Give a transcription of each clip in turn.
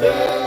Imba.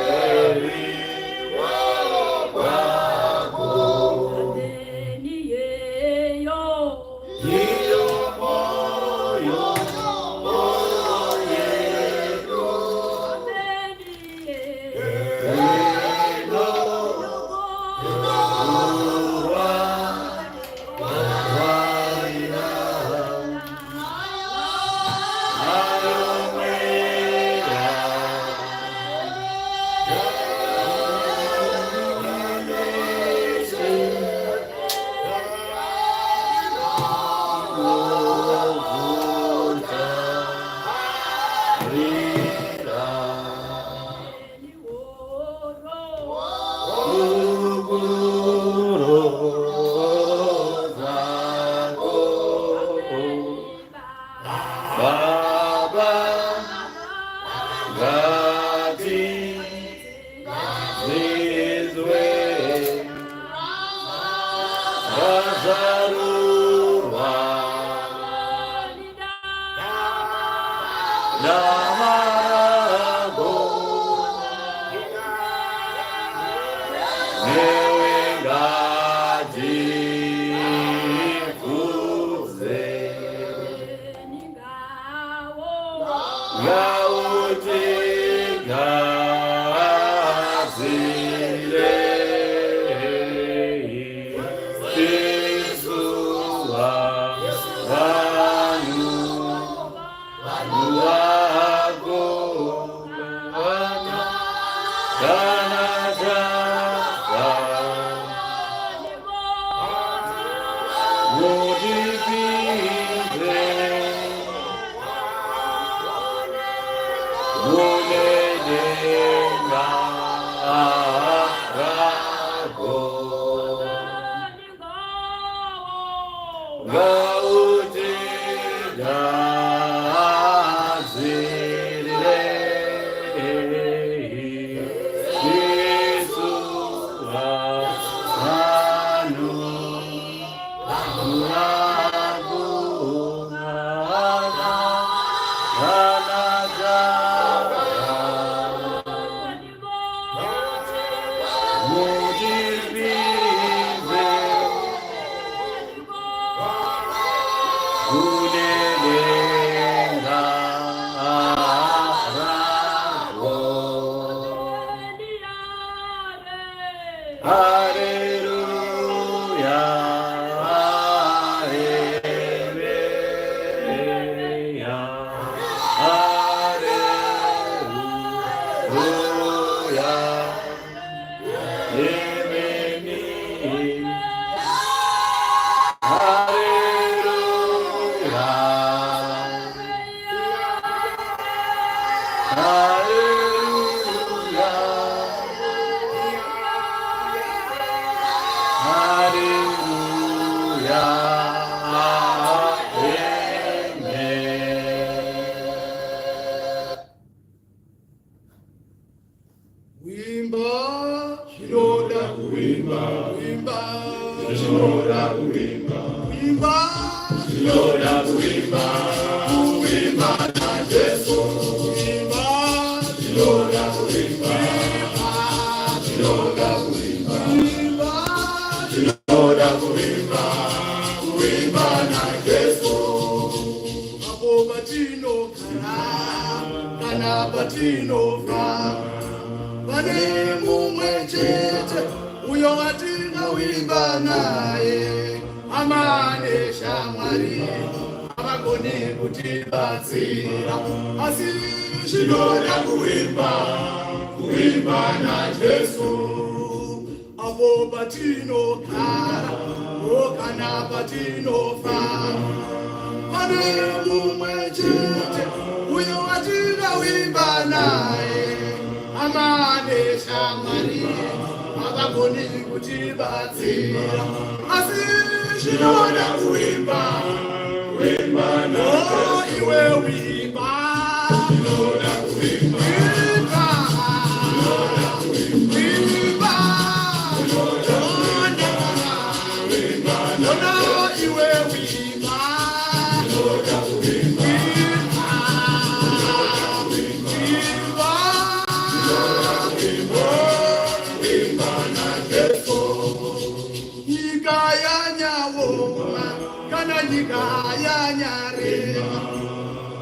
Ona nyika yanyarema,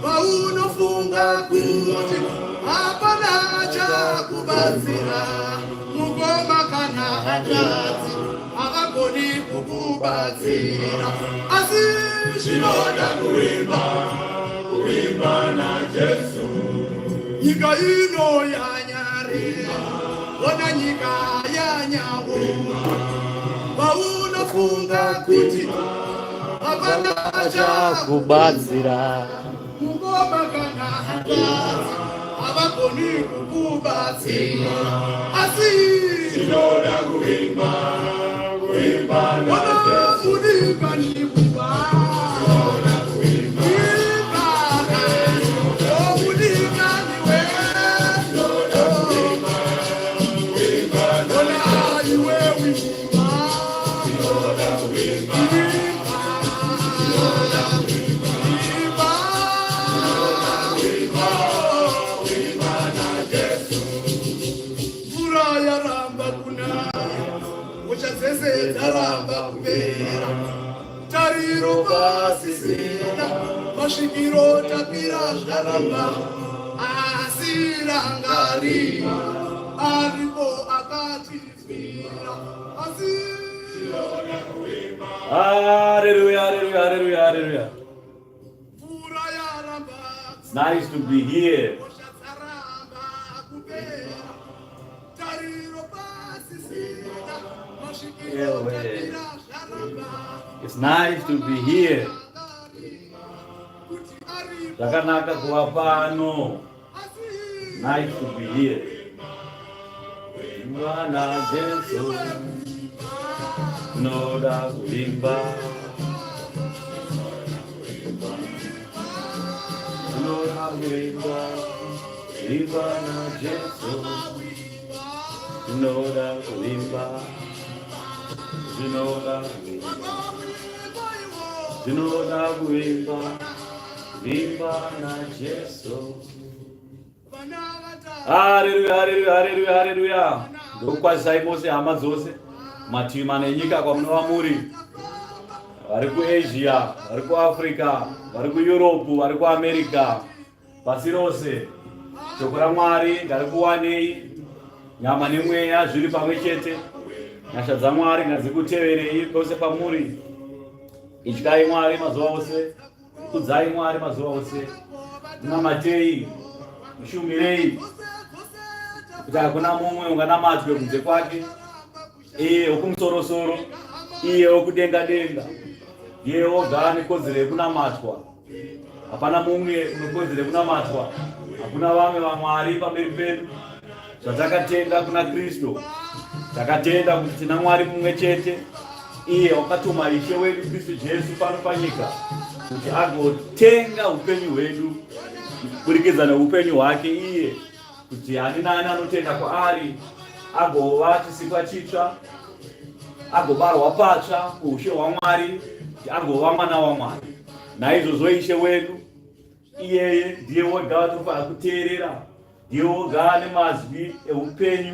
paunofunga kuti hapana chakubatsira, mukoma kana hanzvadzi havagoni kukubatsira, asi zvinoda kuvimba, kuvimba naJesu. Nyika ino yanyarema, ona nyika yanyaoma, paunofunga kuti hapana chakubatsira, mukoma kana hanzvadzi havagoni kukubatsira, asi Tinoda kuvimba, kuvimba ona naJesu. mudikani kuva Tinoda kuvimba, imba, o mudikani we, tinoda kuvimba, kuvimba ona naJesu. iwe wimba, Tinoda kuvimba, imba, tinoda kuvimba, imba, tinoda kuvimba, oh. kuvimba naJesu. Mvura yaramba kunaya, hosha dzese dzaramba kupera, tariro pasisina, masvikiro tapira zvaramba, asi rangarira aripo akatifira, asi Hallelujah, hallelujah, hallelujah, hallelujah. mvura yaramba It's nice to be here. hosha dzaramba kupera, tariro pasisina, masvikiro Ewe. tapira zvaramba. It's nice to be here. Kuti aripo. Zvakanaka kuva pano. Asi Nice to be here. Mwana Jesu, noda kuvimba. Noda kuvimba. Vimba na Jesu. Noda kuvimba. Zvinoda kuvimba. Zvinoda kuvimba. Vimba na Jesu. Haleluya, haleluya, haleluya, haleluya. Ndokukwazisai mose hama dzose mativi mana enyika kwamunova muri, vari kuAsia, vari kuAfrica, vari kuEurope, vari kuAmerica, pasi rose. Shoko raMwari ngarikuwanei, nyama nemweya zviri pamwe chete. Nyasha dzaMwari ngadzikuteverei pose pamuri. Ityai Mwari mazuva ose, kudzai Mwari mazuva ose, munamatei, mushumirei, kuti hakuna mumwe unganamatwe kunze kwake. Iye wokumusorosoro, iye wokudenga denga, ndiye woga ane kodzero yekunamatwa. Hapana mumwe unekodzero yekunamatwa, hakuna vamwe vamwari pamberi pedu. Zvatakatenda kuna Kristu, takatenda kuti tina Mwari mumwe chete, iye wakatuma Ishe wedu Kristu Jesu pano panyika kuti agotenga upenyu hwedu kuburikidza neupenyu hwake iye, kuti ani nani anotenda kwaari agova chisikwa chitsva, agobarwa patsva kuushe hwaMwari, kuti agova mwana waMwari. Naizvozvo Ishe wedu iyeye ndiye woga watinofanira kuteerera, ndiye woga ane mazwi eupenyu,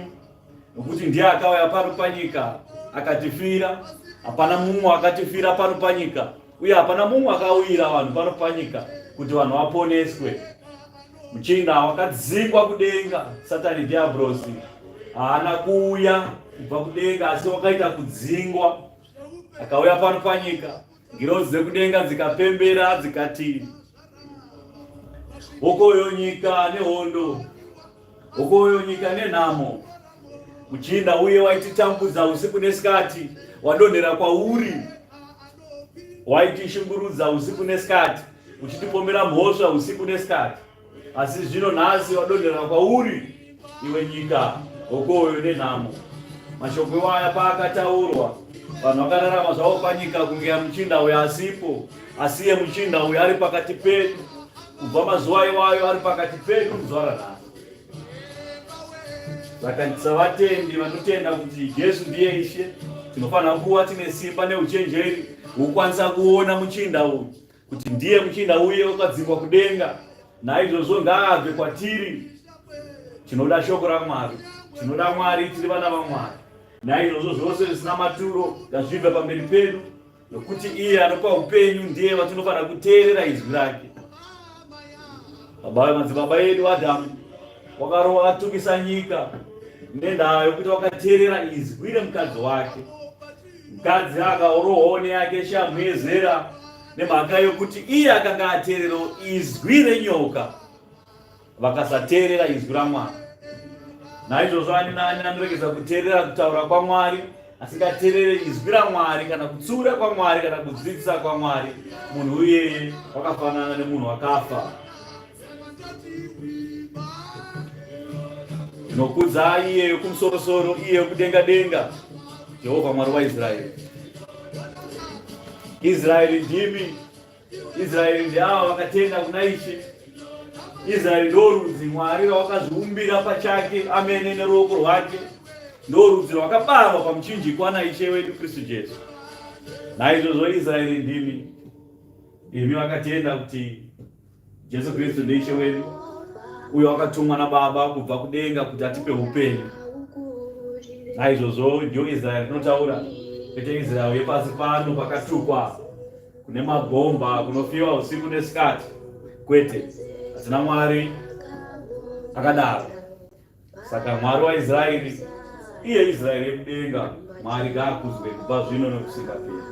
nokuti ndiye akauya pano panyika akatifira. Hapana mumwe akatifira pano panyika, uye hapana mumwe akauyira vanhu pano panyika kuti vanhu vaponeswe. Muchinda wakadzingwa kudenga, Satani Dhiabhorosi, haana kuuya kubva kudenga, asi wakaita kudzingwa, akauya pano panyika. Ngirozi dzekudenga dzikapembera dzikati, hokoyo nyika nehondo, hokoyo nyika nenhamo. Muchinda uye waititambudza usiku nesikati wadonhera kwauri, waitishungurudza usiku nesikati, uchitipomera mhosva usiku nesikati, asi zvino nhasi wadonhera kwauri, iwe nyika, hokoyo nenhamo. Mashoko iwaya paakataurwa, vanhu vakararama zvavo panyika kunge muchinda uyo asipo, asi iye muchinda uyo ari pakati pedu kubva mazuva iwayo, ari pakati pedu muzuva ranhasi. Saka sevatendi vanotenda kuti Jesu ndiye Ishe, tinofanira kuva tine simba neuchenjeri hwekukwanisa kuona muchinda uyu kuti ndiye muchinda uye wakadzingwa kudenga. Naizvozvo ngaabve kwatiri. Tinoda shoko raMwari, tinoda Mwari, tiri vana vaMwari. Naizvozvo zvose zvisina maturo ngazvibve pamberi pedu. Nokuti iye anopa upenyu ndiye watinofanira kuteerera izwi rake. Baba madzibaba edu Adamu wakarova atukisa nyika nendaa yokuti wakateerera izwi remukadzi wake. Mukadzi akaorohwawo neyake shamhu yezera nemhaka yokuti iye akanga ateererawo izwi renyoka. Vakasateerera izwi raMwari. Naizvozvo ani naani anoregedza kuteerera kutaura kwaMwari asingateerere izwi raMwari kana kutsiura kwaMwari kana kudzidzisa kwaMwari, munhu iyeye wakafanana nemunhu akafa. Tinokudza iye wekumusorosoro, iye wekudenga denga, Jehovha Mwari waIsraeri. Israeri ndimi, Israeri ndiava vakatenda kuna Ishe. Israeri ndorudzi Mwari rwakazviumbira pachake amene neruoko rwake, ndorudzi rwakabarwa pamuchinjikwa naIshe wedu Kristu Jesu. Naizvozvo Israeri ndimi, imi vakatenda kuti Jesu Kristu ndiIshe wedu uyo wakatumwa naBaba kubva kudenga kuti atipe upenyu. Naizvozvo ndiyo Israeri tinotaura, kwete Israeri yepasi pano pakatukwa kune mabhomba kunofiwa usiku nesikati, kwete. Hatina Mwari akadaro. Saka Mwari waIsraeri, iye Israeri yekudenga, Mwari ngaakudzwe kubva zvino nokusingaperi.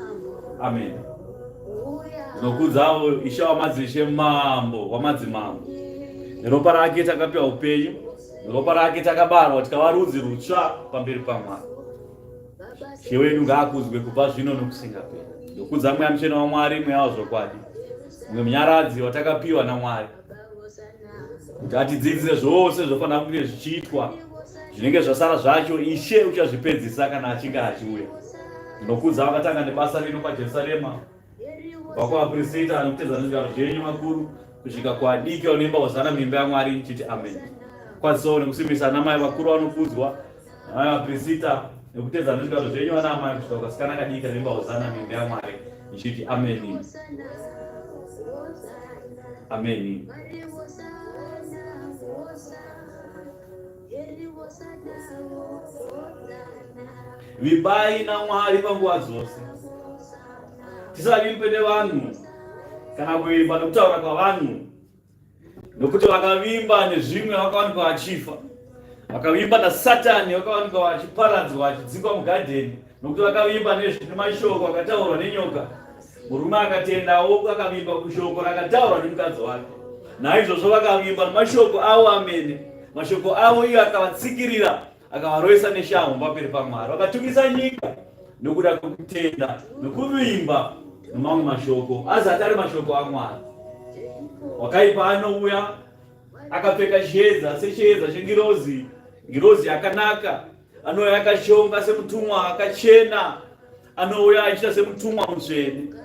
Amen. Ndinokudzawo Ishe wamadzishe, Mambo wamadzimambo. Neropa rake takapiwa upenyu, neropa rake takabarwa tikava rudzi rutsva pamberi paMwari. Ishe wedu ngaakudzwe kubva zvino nokusingaperi. Ndokudza Mweya Mutsvene waMwari, Mweya wazvokwadi, mumwe munyaradzi watakapiwa naMwari kuti atidzidzise zvose zvofanira kunge zvichiitwa zvinenge zvasara zvacho ishe uchazvipedzisa kana achinge achiuya ndinokudza vakatanga nebasa rino pajerusarema vakuaprisita anokutedza nezvigaro zvenyu vakuru kusvika kuadiki vanoimba hozana muimba yamwari nchiti amen kwazisawo nekusimbisa ana mai vakuru vanokudzwa namai vaprisita nekutedza nezvigaro zvenyu vana amai kusvika kukasikana kadiki kanoimba hozana muimba yamwari nchiti ameni Ameni. Vimbai naMwari panguva dzose. Tisavimbe nevanhu kana kuvimba nekutaura kwavanhu nokuti vakavimba nezvimwe vakawanikwa vachifa vakavimba nasatani vakawanikwa vachiparadzwa vachidzingwa mugadheni nokuti vakavimba nemashoko akataurwa nenyoka Murume akatendawo akavimba kushoko rakataurwa nemukadzi wake. Naizvozvo vakavimba nemashoko avo amene, mashoko avo iye akavatsikirira akavarovesa neshamhu pamberi paMwari. Vakatumisa nyika nokuda kwekutenda nokuvimba nemamwe mashoko azati ari mashoko aMwari. Wakaipa anouya akapfeka chiedza sechiedza chengirozi, ngirozi yakanaka, anouya akashonga semutumwa akachena anouya achiita semutumwa mutsvene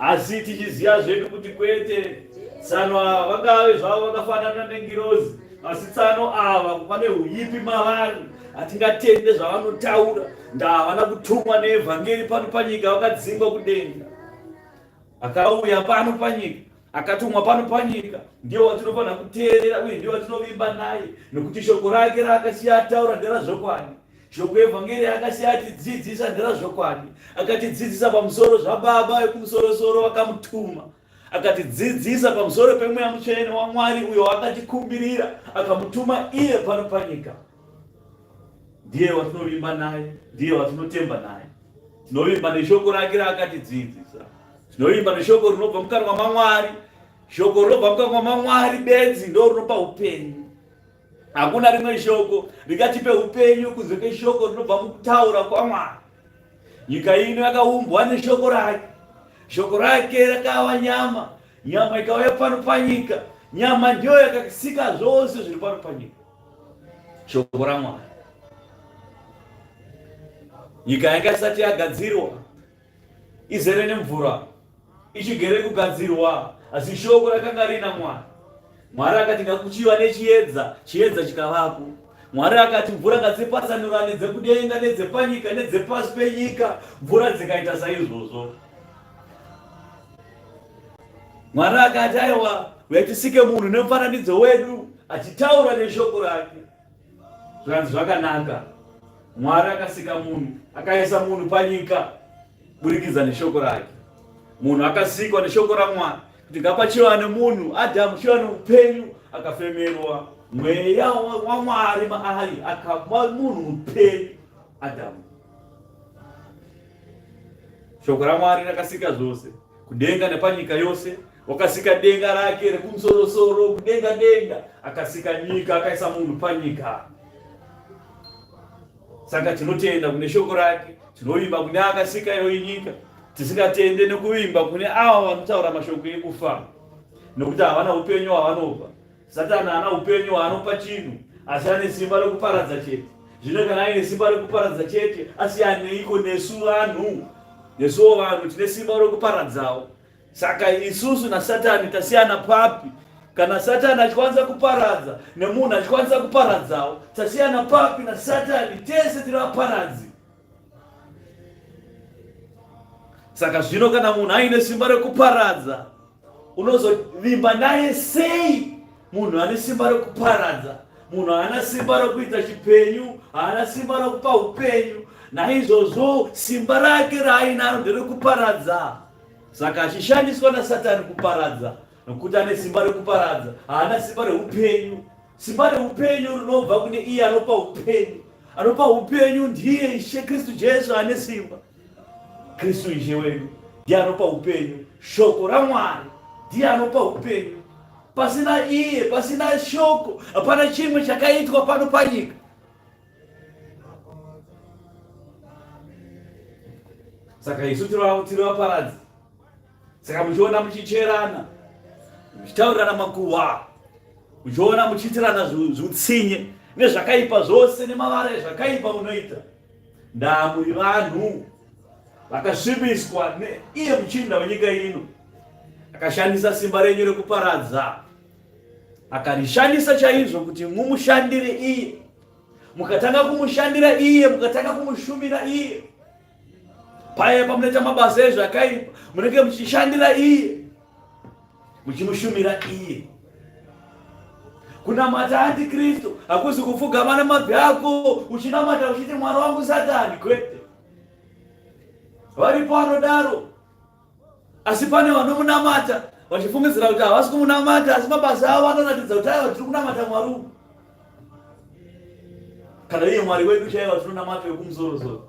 asi tichiziva zvedu kuti kwete tsano ava vangave zvavo vakafanana nengirozi asi tsano ava pane uipi mavari hatingatende zvavanotaura ndahavana kutumwa neevhangeri pano panyika vakadzingwa kudenga akauya pano panyika akatumwa pano panyika ndiye watinofanira kuteerera uye ndiye watinovimba naye nokuti shoko rake raakasiya ataura nderazvokwadi Shoko evhangeri akasiya atidzidzisa nderazvokwadi. Akatidzidzisa pamusoro zvababa vekumusorosoro vakamutuma. Akatidzidzisa pamusoro pemweya mutsvene waMwari uyo akatikumbirira akamutuma iye pano panyika. Ndiye watinovimba naye, ndiye watinotemba naye. Tinovimba neshoko rake raakatidzidzisa. Tinovimba neshoko rinobva mukanwa maMwari. Shoko rinobva mukanwa maMwari bedzi ndo rinopa upenyu. Hakuna rimwe shoko ringatipe upenyu kunze kweshoko rinobva mukutaura kwaMwari. Nyika ino yakaumbwa neshoko rake. Shoko rake rakava nyama, nyama ikauya pano panyika. Nyama ndiyo yakasika zvose zviri pano panyika. Shoko raMwari. Nyika yanga isati yagadzirwa, izere nemvura ichigere kugadzirwa asi shoko rakanga rina mwari mwari akati ngakuchiva nechiedza chiedza chikavapo mwari akati mvura ngadzipatsanurane dzekudenga nedzepanyika nedzepasi penyika mvura dzikaita saizvozvo mwari akati aiwa uyatisike munhu nemufananidzo wedu achitaura neshoko rake Zvikanzi zvakanaka. Mwari akasika munhu, akaisa munhu panyika burikidza neshoko rake. Munhu akasikwa neshoko raMwari kuti ngapachiva nemunhu, Adhamu chiva neupenyu, akafemerwa mweya waMwari maari, akava munhu mupenyu Adhamu. Shoko raMwari rakasika zvose kudenga nepanyika yose. Wakasika denga rake rekumusorosoro kudenga denga, akasika nyika, akaisa munhu panyika. Saka tinotenda kune shoko rake, tinovimba kune akasika iyoyi nyika, tisingatende nekuvimba kune avo vanotaura mashoko ekufa, nokuti havana upenyu hwavanopa. Satani haana upenyu hwaanopa chinhu, asi ane simba rekuparadza chete. Zvino kana aine simba rekuparadza chete, asiyaneiko nesu vanhu? Nesuwo vanhu tine simba rekuparadzawo. Saka isusu naSatani tasiyana papi? Kana Satani achikwanisa kuparadza nemunhu achikwanisa kuparadzawo, tasiyana papi naSatani? Tese tiri vaparadzi. Saka zvino kana munhu aine simba rekuparadza, unozovimba naye sei? Munhu ane simba rekuparadza, munhu haana simba rokuita chipenyu, haana simba rokupa upenyu. Naizvozvo simba rake raainaro nderekuparadza. Saka achishandiswa naSatani kuparadza, nokuti ane simba rekuparadza, haana simba reupenyu. Simba reupenyu rinobva kune iye anopa upenyu. Anopa upenyu ndiye Ishe Kristu Jesu ane simba. Kristu Ishe wedu ndiye anopa upenyu. Shoko raMwari ndiye anopa upenyu. Pasina iye, pasina shoko, hapana chimwe chakaitwa pano panyika. Saka isu tiri vaparadzi. Saka muchiona muchicherana, muchitaurirana makuhwa, muchiona muchiitirana zvutsinye nezvakaipa zvose nemavara ezvakaipa munoita, ndaa muri vanhu vakasvibiswa neiye muchinda wenyika ino akashandisa simba renyu rekuparadza, akarishandisa chaizvo kuti mumushandire iye, mukatanga kumushandira iye, mukatanga kumushumira iye. Paya pamunoita mabasa ezvakaipa munenge muchishandira iye, muchimushumira iye. Kunamata antikristu hakuzi kupfugama namabvi ako uchinamata uchiti mwari wangu Satani, kwete. Varipo vanodaro, asi pane vanomunamata vachifungidzira kuti havasi kumunamata, asi mabasa avo anoratidza kuti aiwa tiri kunamata Mwari uyu, kana iye Mwari wedu chaiwa tinonamata wekumusorosoro.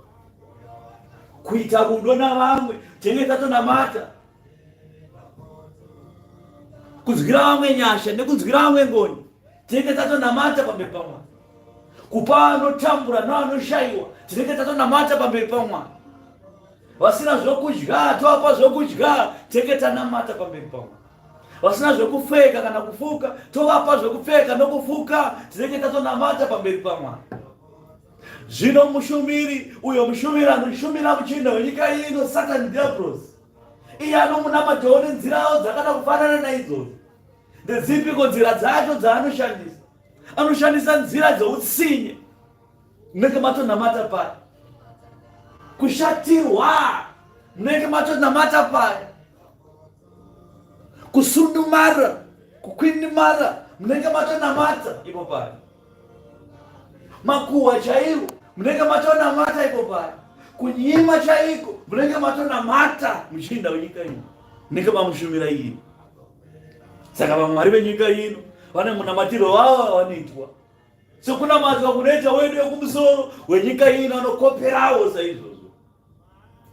Kuita rudo navamwe tinenge tatonamata, kunzwira vamwe nyasha nekunzwira vamwe ngoni tinenge tatonamata pamberi paMwari. Kupa vanotambura nevanoshayiwa tinenge tatonamata pamberi paMwari. Vasina zvokudya tovapa zvokudya, tinenge tanamata pamberi paMwari. Vasina zvokupfeka kana kufuka tovapa zvokupfeka nokufuka, tinenge tatonamata pamberi paMwari. Zvino mushumiri uyo mushumiri anoshumira muchinda wenyika ino, Satani Diablos, iye anomunamatawo nenzirawo dzakada kufanana naidzodzo. Ndedzipiko nzira dzacho dzaanoshandisa? Anoshandisa nzira dzeutsinye. Munenge matonamata paya. Kushatirwa. Munenge matonamata paya. Kusundumara, kukwindimara, munenge matonamata ipo paya. Makuhwa chaiwo munenge matonamata ipo paya. Kunyima chaiko munenge matonamata muchinda wenyika ino, munenge mamushumira iye. Saka vamwari venyika ino vane munamatiro wavo wavanoitwa sekunamatwa kunoita wedu wekumusoro wenyika ino, anokoperawo saizvozvo,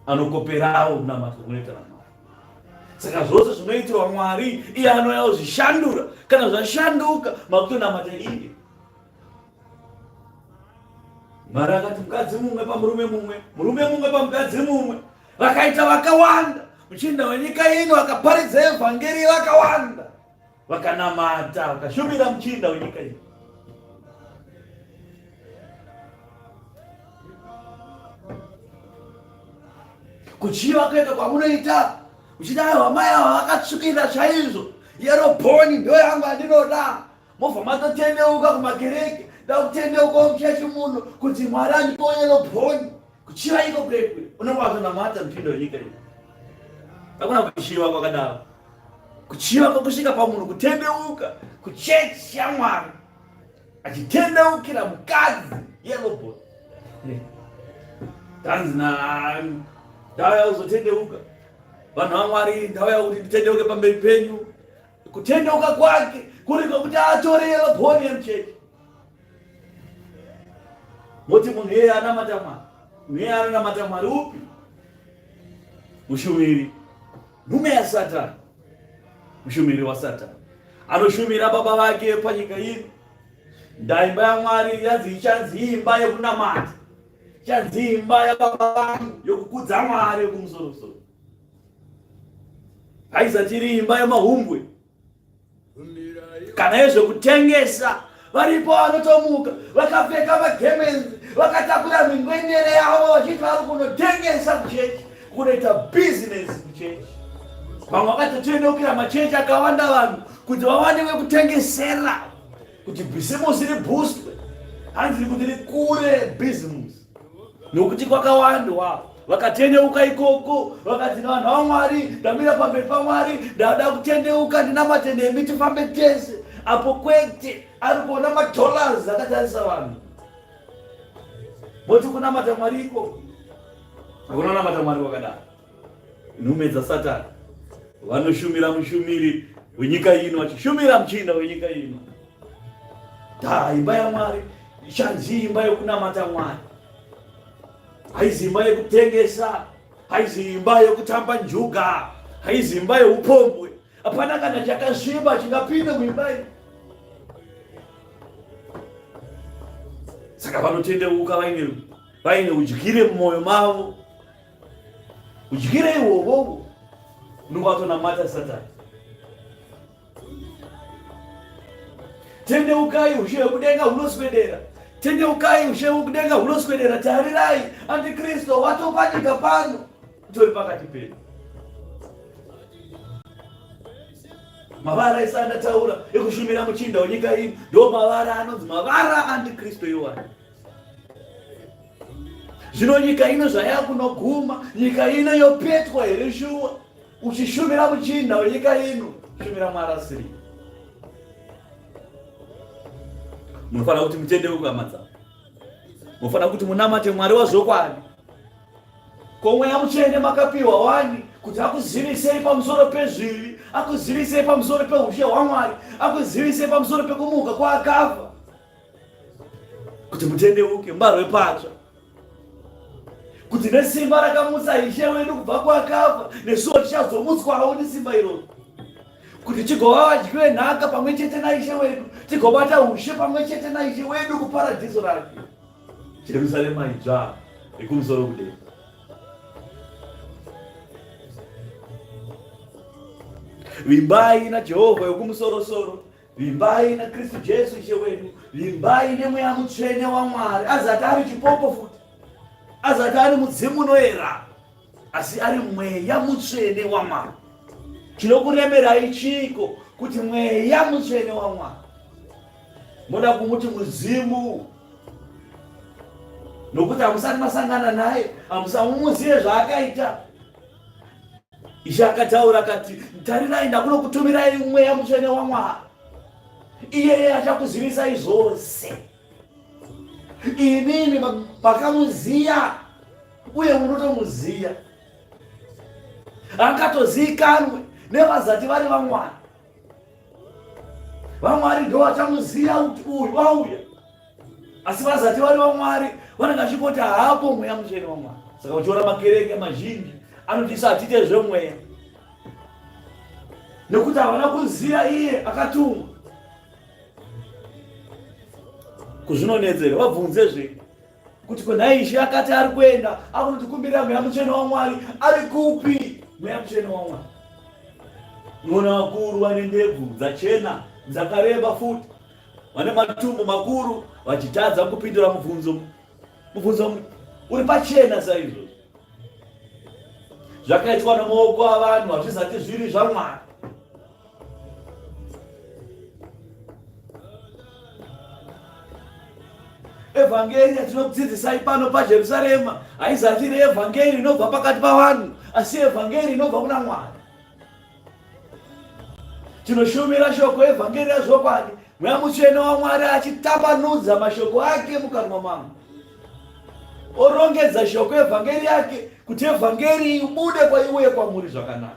anokoperawo kunamatwa kunoita namwari. Saka zvose zvinoitirwa Mwari iye anouya ozvishandura. Kana zvashanduka makutonamata iye. Mwari akati mukadzi mumwe pamurume mumwe, murume mumwe pamukadzi mumwe, vakaita vakawanda. Muchinda wenyika ino akaparidza evhangeri vakawanda, vakanamata, vakashumira muchinda wenyika ino. Kuchiva kuenda kwamunoita uchida aiwa mai ava vakatsvukira chaizvo, yerobhoni ndo yangu andinoda, mobva matotendeuka kumakereke, ndakutendeukawo muchechi muno kuti Mwari andipewo yerobhoni. Kuchiva iko kwekwe unenge watonamata muchindo wenyika iyi. Hakuna kuchiva kwakadaro. Kuchiva kwekusvika pamunhu kutendeuka kuchechi yaMwari achitendeukira mukadzi yelobot. Tanzi na ndauya kuzotendeuka. Vanhu vaMwari, ndauya kuti nditendeuke pamberi penyu. Kutendeuka kwake kuri kwekuti atore bhoni yemuchechi. Moti munhu iyeye anamata Mwari, munhu iyeye anonamata Mwari upi? Mushumiri, nhume yaSatani, mushumiri waSatani anoshumira baba vake panyika ino. Ndaimba yaMwari yanzi ichanzi imba yekunamata, ichanzi imba yababa vangu yokukudza Mwari wekumusorosoro. Haisati iri imba yemahumbwe kana yezvekutengesa. Varipo vanotomuka vakapfeka magemenzi vakatakura mingwendere yavo vachiti vari kunotengesa kuchechi, kunoita bhizinesi kuchechi. Vamwe vakatotendeukira machechi akawanda vanhu kuti vawane vekutengesera kuti bhizimusi ribhustwe, hanzi kuti rikure bhizimusi, nokuti kwakawandwa vakatendeuka ikoko vakati vanhu vaMwari, ndamira pamberi paMwari, ndada kutendeuka, ndinamate nemi tifambe tese. Apo kwete, ari kuona madollars akatarisa vanhu. Moti kunamata Mwari ikoko? Hakuna kunamata Mwari kwakadaro. Nhume dzaSatani vanoshumira mushumiri wenyika ino, vachishumira muchinda wenyika ino. Da imba yaMwari ichanzi imba yokunamata Mwari, haizi imba yekutengesa, haizi imba yekutamba njuga, haizi imba yeupombwe. Hapana kana chakasviba chingapinde muimba iyi. Saka vanotendeuka vaine udyire mumwoyo mavo. Udyire ihwohwohwo unenge watonamata Satani. Tendeukai, ushe hwekudenga hunoswedera. Tendeukai, ushe hwekudenga hunoswedera. Tarirai, Antikristu watopanyika pano, utori pakati pedu. Mavara ese andataura ekushumira muchinda wenyika ino ndo mavara anonzi mavara antikristu iwayo. Zvino nyika ino zvayakunoguma, nyika ino yopetwa here shuwa? Uchishumira muchinda wenyika ino, shumira Mwari asiri. Munofanira kuti mutendeuke hama dzangu. Munofanira kuti munamate Mwari wazvokwadi. Ko Mweya Mutsvene makapiwa wani kuti akuzivisei pamusoro pezvivi, akuzivisei pamusoro peushe hwaMwari, akuzivisei pamusoro pekumuka kwaakafa, kuti mutendeuke mubarwe patsva, kuti nesimba rakamutsa Ishe wedu kubva kwakafa, nesuwo tichazomutswawo nesimba iroro, kuti tigova vadyi venhaka pamwe chete naIshe wedu, tigobata ushe pamwe chete naIshe wedu kuparadhiso rake, Jerusarema idzva rekumusoro kudenga. Vimbai naJehovha wekumusorosoro, Vimbai naKristu Jesu Ishe wedu, vimbai neMweya Mutsvene waMwari. Azati ari chipoko futi, azati ari mudzimu unoera, asi ari Mweya Mutsvene waMwari. Chinokuremerai chiiko kuti Mweya Mutsvene waMwari moda kumuti mudzimu? Nokuti hamusati masangana naye, hamusamuzive zvaakaita. Ishe akataura akati, tarirai ndakunokutumirai Mweya Mutsvene waMwari, iyeye achakuzivisai zvose. Inini makamuziya uye munotomuziya, angatoziikanwe nevazati vari vaMwari. VaMwari ndo vachamuziya kuti uyu wauya, asi vazati vari vaMwari vanenge vachingoti hapo Mweya Mutsvene waMwari. Saka uchiona makereke mazhinji anoti isu hatiite zvemweya, nekuti havana kuziva iye akatumwa. Kuzvinonetsera vabvunze zve kuti ko nhai Ishe akati ari kuenda akunotikumbirira Mweya Mutsvene waMwari, ari kupi Mweya Mutsvene waMwari? Unoona vakuru vane ndebvu dzachena dzakareba futi vane matumbu makuru vachitadza kupindura mubvunzo, mubvunzo uri pachena saizvozvo. Zvakaitwa nemaoko avanhu hazvizati zviri zvaMwari. Evhangeri yatinokudzidzisai pano paJerusarema haizati iri evhangeri inobva pakati pavanhu, asi evhangeri inobva kuna Mwari. Tinoshumira shoko evhangeri yazvokwadi, Mweya Mutsvene waMwari achitambanudza mashoko ake mukanwa mangu. Orongedza shoko evhangeri yake kuti evhangeri ibude kwaiuye kwamuri zvakanaka.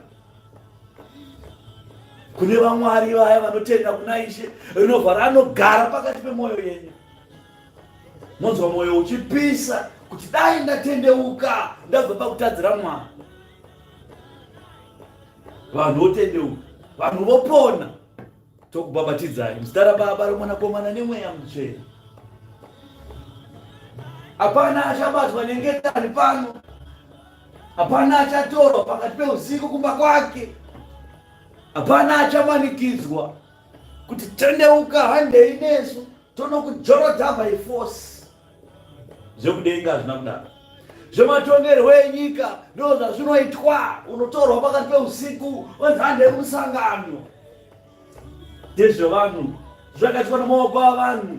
Kune vamwari vaya vanotenda kuna Ishe, rinobva ranogara pakati pemwoyo yenyu. Monzwa mwoyo uchipisa kuti dai ndatendeuka ndabva pakutadzira Mwari. Vanhu votendeuka, vanhu vopona. Tokubhabhatidzai muzita raBaba, roMwanakomana neMweya Mutsvene. Hapana achabatwa nengetani pano, hapana achatorwa pakati peusiku kumba kwake, hapana achamanikidzwa kuti tendeuka, handei nesu tonokujorodha by force. Zvekudenga hazvina kudaro. Zvematongerwo enyika ndo zvazvinoitwa, unotorwa pakati peusiku onzi handei kumusangano. Ndezvevanhu, zvakaitwa nemaoko avanhu.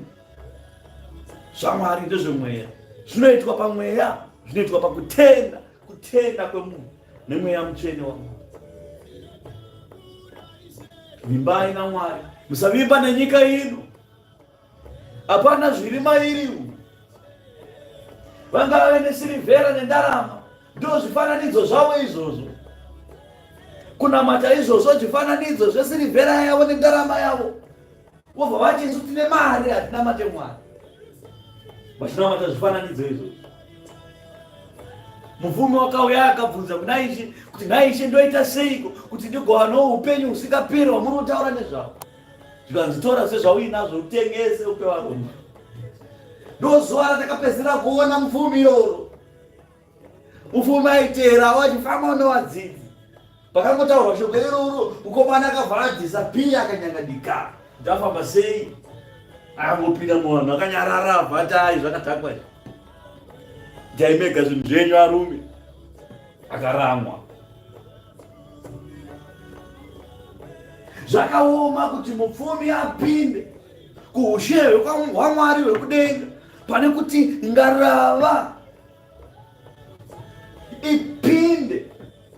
ZvaMwari ndezvemweya, zvinoitwa pamweya, zvinoitwa pakutenda, kutenda kwemunhu nemweya mutsvene waMwari. Vimbai naMwari, musavimba nenyika ino. Hapana zviri mairi umu. Vangave nesirivhera nendarama, ndo zvifananidzo zvavo izvozvo. Kunamata izvozvo zvifananidzo zvesirivhera yavo nendarama yavo, vobva vati isu tine mari, hatinamate Mwari, vachinamata zvifananidzo izvozvo. Mupfumi wakauya akabvunza kuna Ishe kuti, nhai Ishe, ndoita seiko kuti ndigowanawo upenyu husingaperi hwamuri kutaura nezvahwo? Zvikanzi tora sezvauinazvo utengese upe varombo. Ndozuva ratakapedzisira kuona mupfumi iroro. Mupfumi aiteerawo achifamba nevadzidzi. Pakangotaurwa shoko iroro, mukomana akabva adhisapiya akanyangadika. Ndafamba sei? Akangopinda muvanhu akanyarara abva ati ai zvakadhakwa izvi. Ndaimega zvinhu zvenyu arume. Akaramwa. Zvakaoma kuti mupfumi apinde kuushe hwaMwari hwekudenga pane kuti ngarava ipinde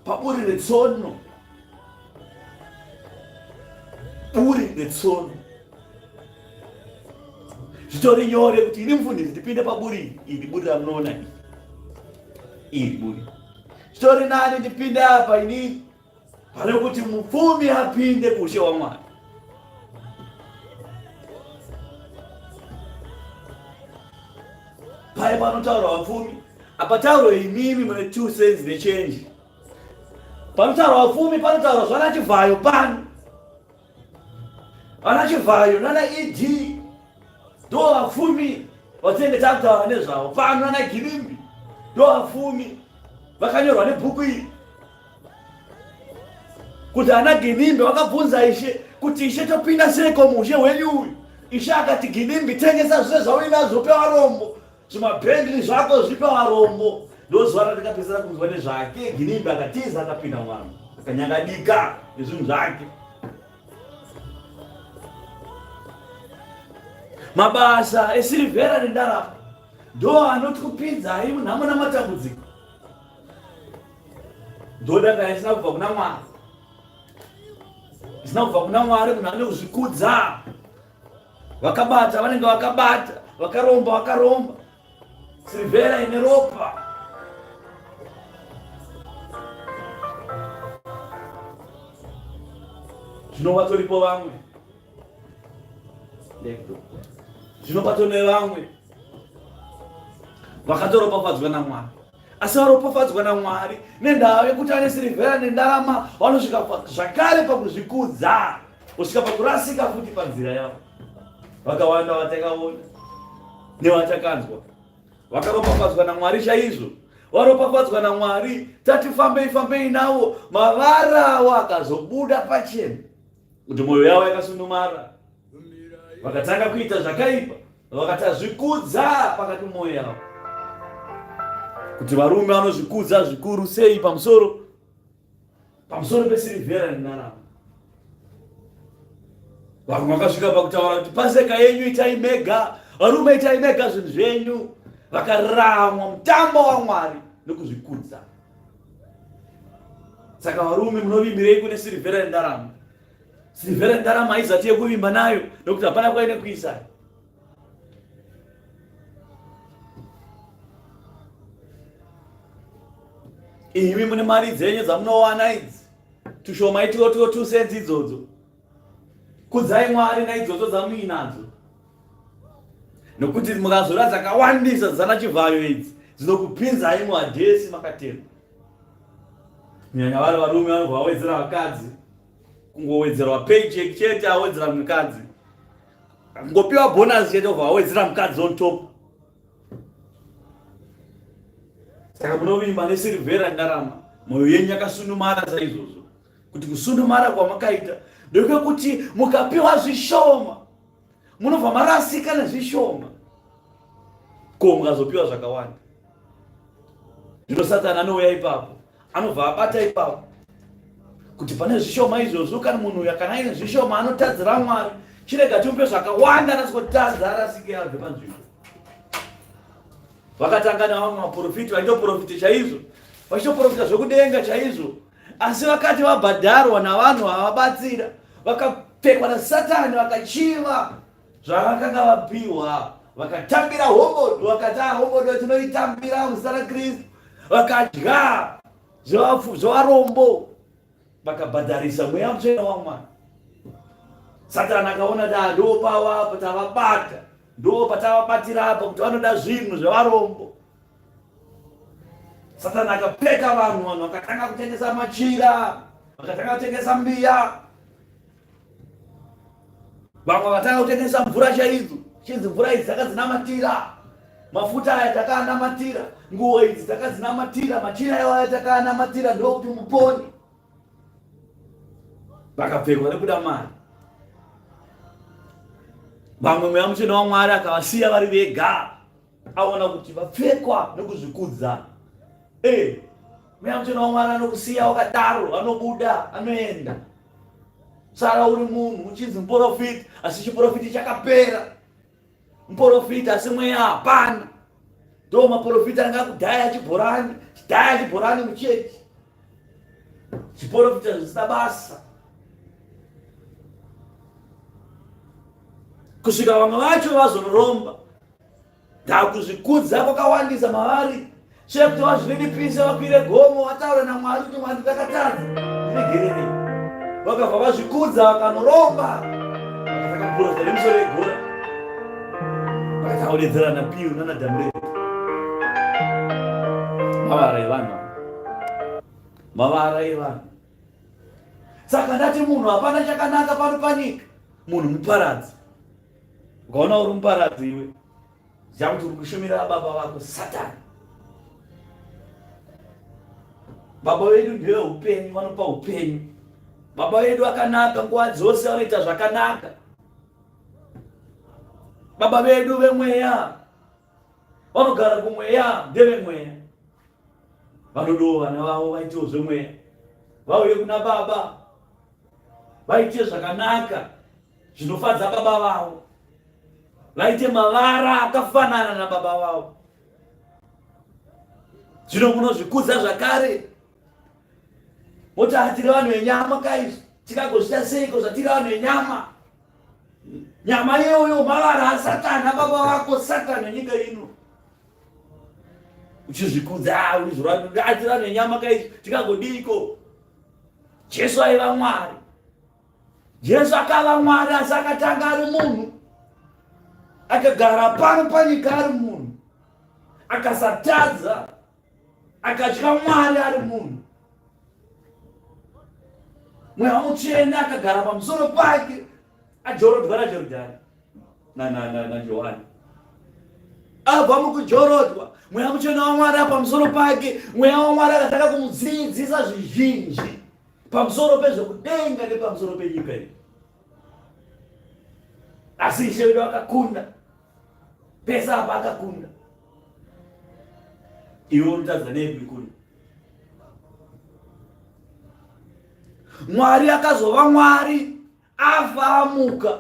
paburi retsono, buri retsono. Zvitori nyore kuti ini mufundisi ndipinde paburi iri, buri ramunoona iri, iri buri. Zvitori nani ndipinde apa ini pane kuti mupfumi apinde kuushe hwaMwari. Paye panotaurwa vapfumi, apataurwe imimi mune 2 cents nechenji. Panotaurwa vapfumi panotaurwa zvana Chivhayo pano. Vana Chivhayo nana ED ndo vapfumi vatinenge takutaura nezvavo pano, nana Girimbi ndo vapfumi vakanyorwa nebhuku iri kuti ana Ginimbi vakabvunza Ishe kuti, Ishe, topinda seiko muushe hwenyu uyu? Ishe akati, Ginimbi, tengesa zvese zvauinazvo upe varombo, zvimabhendli zvako zvipe varombo. Ndozuva ratikapedzisira kunzwa nezvake. Ginimbi akatiza akapinda muvanhu akanyangadika nezvinhu zvake. Mabasa esirivhera nendarama ndo anotikupinzai munhamo namatambudziko. Ndoda kana isina kubva kuna Mwari, isina kubva kuna Mwari, munhu ane kuzvikudza. Vakabata vanenge vakabata, vakaromba vakaromba. Sirivhera ine ropa. Zvino vatoripo vamwe, zvino patone vamwe vakatoropafadzwa naMwari, asi varopafadzwa naMwari nendaa yekuti ane sirivhera nendarama, vanosvika zvakare pakuzvikudza, kusvika pakurasika futi panzira yavo. Vakawanda vatakaona nevatakanzwa vakaropafadzwa naMwari chaizvo, varopafadzwa naMwari, tati fambei fambei navo, mavara avo akazobuda pachena kuti mwoyo yavo yakasunumara, vakatanga kuita zvakaipa, vakatazvikudza pakati mwoyo yavo, kuti varume vanozvikudza zvikuru sei pamusoro pesirivhera nendarama. Vamwe vakasvika pakutaura kuti paseka yenyu itai mega, varume itai mega zvinhu zvenyu. Vakaramwa mutambo waMwari nokuzvikudza. Saka varume munovimbirei kune sirivhera nendarama? Sirivhera nendarama haizati yekuvimba nayo nokuti hapana kwaine kuisa. Imi mune mari dzenyu dzamunowana idzi, tushoma itwotwo tusenzi idzodzo. Kudzai Mwari naidzodzo dzamuinadzo. Nokuti mukazora dzakawandisa dzana Chivhayo idzi dzinokupinzai muadhesi makatema. Kunyanya vari varume vanobva vawedzera vakadzi, kungowedzerwa paycheck chete awedzera mukadzi, kungopiwa bonus chete obva awedzera mukadzi on top. Saka munovimba nesirivhera ndarama, mwoyo yenyu yakasunumara saizvozvo, kuti kusunumara kwamakaita ndekwekuti mukapiwa zvishoma munobva marasika nezvishoma, ko mukazopiwa zvakawanda. Zvino Satani anouya ipapo, anobva abata ipapo kuti pane zvishoma izvozvo, kana munhu uyu kana aine zvishoma anotadzira Mwari, chirega timupe zvakawanda anasingotadza arasike abve panzvimbo. Vakatanga navamwe maprofiti vaitoprofita chaizvo, vachitoprofita zvekudenga chaizvo, asi vakati vabhadharwa navanhu vavabatsira, vakapfekwa naSatani, vakachiva zvavakanga vapiwa, vakatambira hombodo, vakati ah, hombodo tinoitambira muzita raKristu, vakadya zvevarombo, vakabhadharisa mweya mutsvene waMwari. Satani akaona kuti ah, ndopava tavabata, ndo patavabatira apa kuti vanoda zvinhu zvevarombo. Satani akapfeka vanhu, vanhu vakatanga kutengesa machira, vakatanga kutengesa mbiya, vamwe vakatanga kutengesa mvura chaidzo, chinzi mvura idzi takadzinamatira, mafuta aya takaanamatira, nguo idzi takadzinamatira, machira iwaya takaanamatira, ndokuti mupone. Vakapfekwa nekuda mari. Vamwe mweya mutsvene waMwari akavasiya vari vega, aona kuti vapfekwa nekuzvikudza. Eh, mweya mutsvene waMwari anokusiya wakadaro, anobuda, anoenda. Sara uri munhu uchinzi muporofiti, asi chiporofiti chakapera. Muporofita asi mweya hapana. Ndo maporofita anga kudhaya chibhorani, chidhaya chibhorani muchechi. Chiporofita zvisina basa. Kusvika vamwe vacho vazonoromba. Ndakuzvikudza kwakawandisa mavari. Tsvee kuti vazvininipise vakwire gomo vataure naMwari kuti Mwari ndakatadza ndiregererei. Vakabva vazvikudza vakanoromba vakatanga kuporofita nemisoro yegora vakatanga kudedzera napiu nanadhamurei. Mavara evanhu, mavara evanhu. Saka ndati munhu hapana chakanaka pano panyika, munhu muparadzi. Ukaona uri muparadzi iwe Ziva kuti uri kushumira baba vako Satani. Baba vedu ndeve upenyu, vanopa upenyu. Baba vedu akanaka nguva dzose, vanoita zvakanaka. Baba vedu vemweya vanogara kumweya, ndevemweya. Vanodawo vana vavo vaitewo zvemweya, vauye kuna baba vaite zvakanaka zvinofadza baba vavo, vaite mavara akafanana nababa vavo. Zvino munozvikudza zvakare, moti hatiri vanhu venyama kaizvi, tikagozvita seiko zvatiri vanhu venyama? Nyama iyoyo mavara asatani ababa vako, satani wenyika ino. Uchizvikudza, hatiri vanhu venyama kaizvi, tikagodiiko? Jesu aiva Mwari. Jesu akava Mwari asi akatanga ari munhu, akagara pano panyika ari munhu, akasatadza, akatya Mwari ari munhu. Mweya Mutsvene akagara pamusoro pake ajorodwa naJorodhani naJohani abva mukujorodwa, Mweya Mutsvene waMwari pamusoro pake. Mweya waMwari akatanga kumudzidzisa zvizhinji pamusoro pezvekudenga nepamusoro penyika iyi. Asi Ishe wedu akakunda pese apa, akakunda. Iwe unotadza nei kuikunda? Mwari akazova Mwari afa amuka,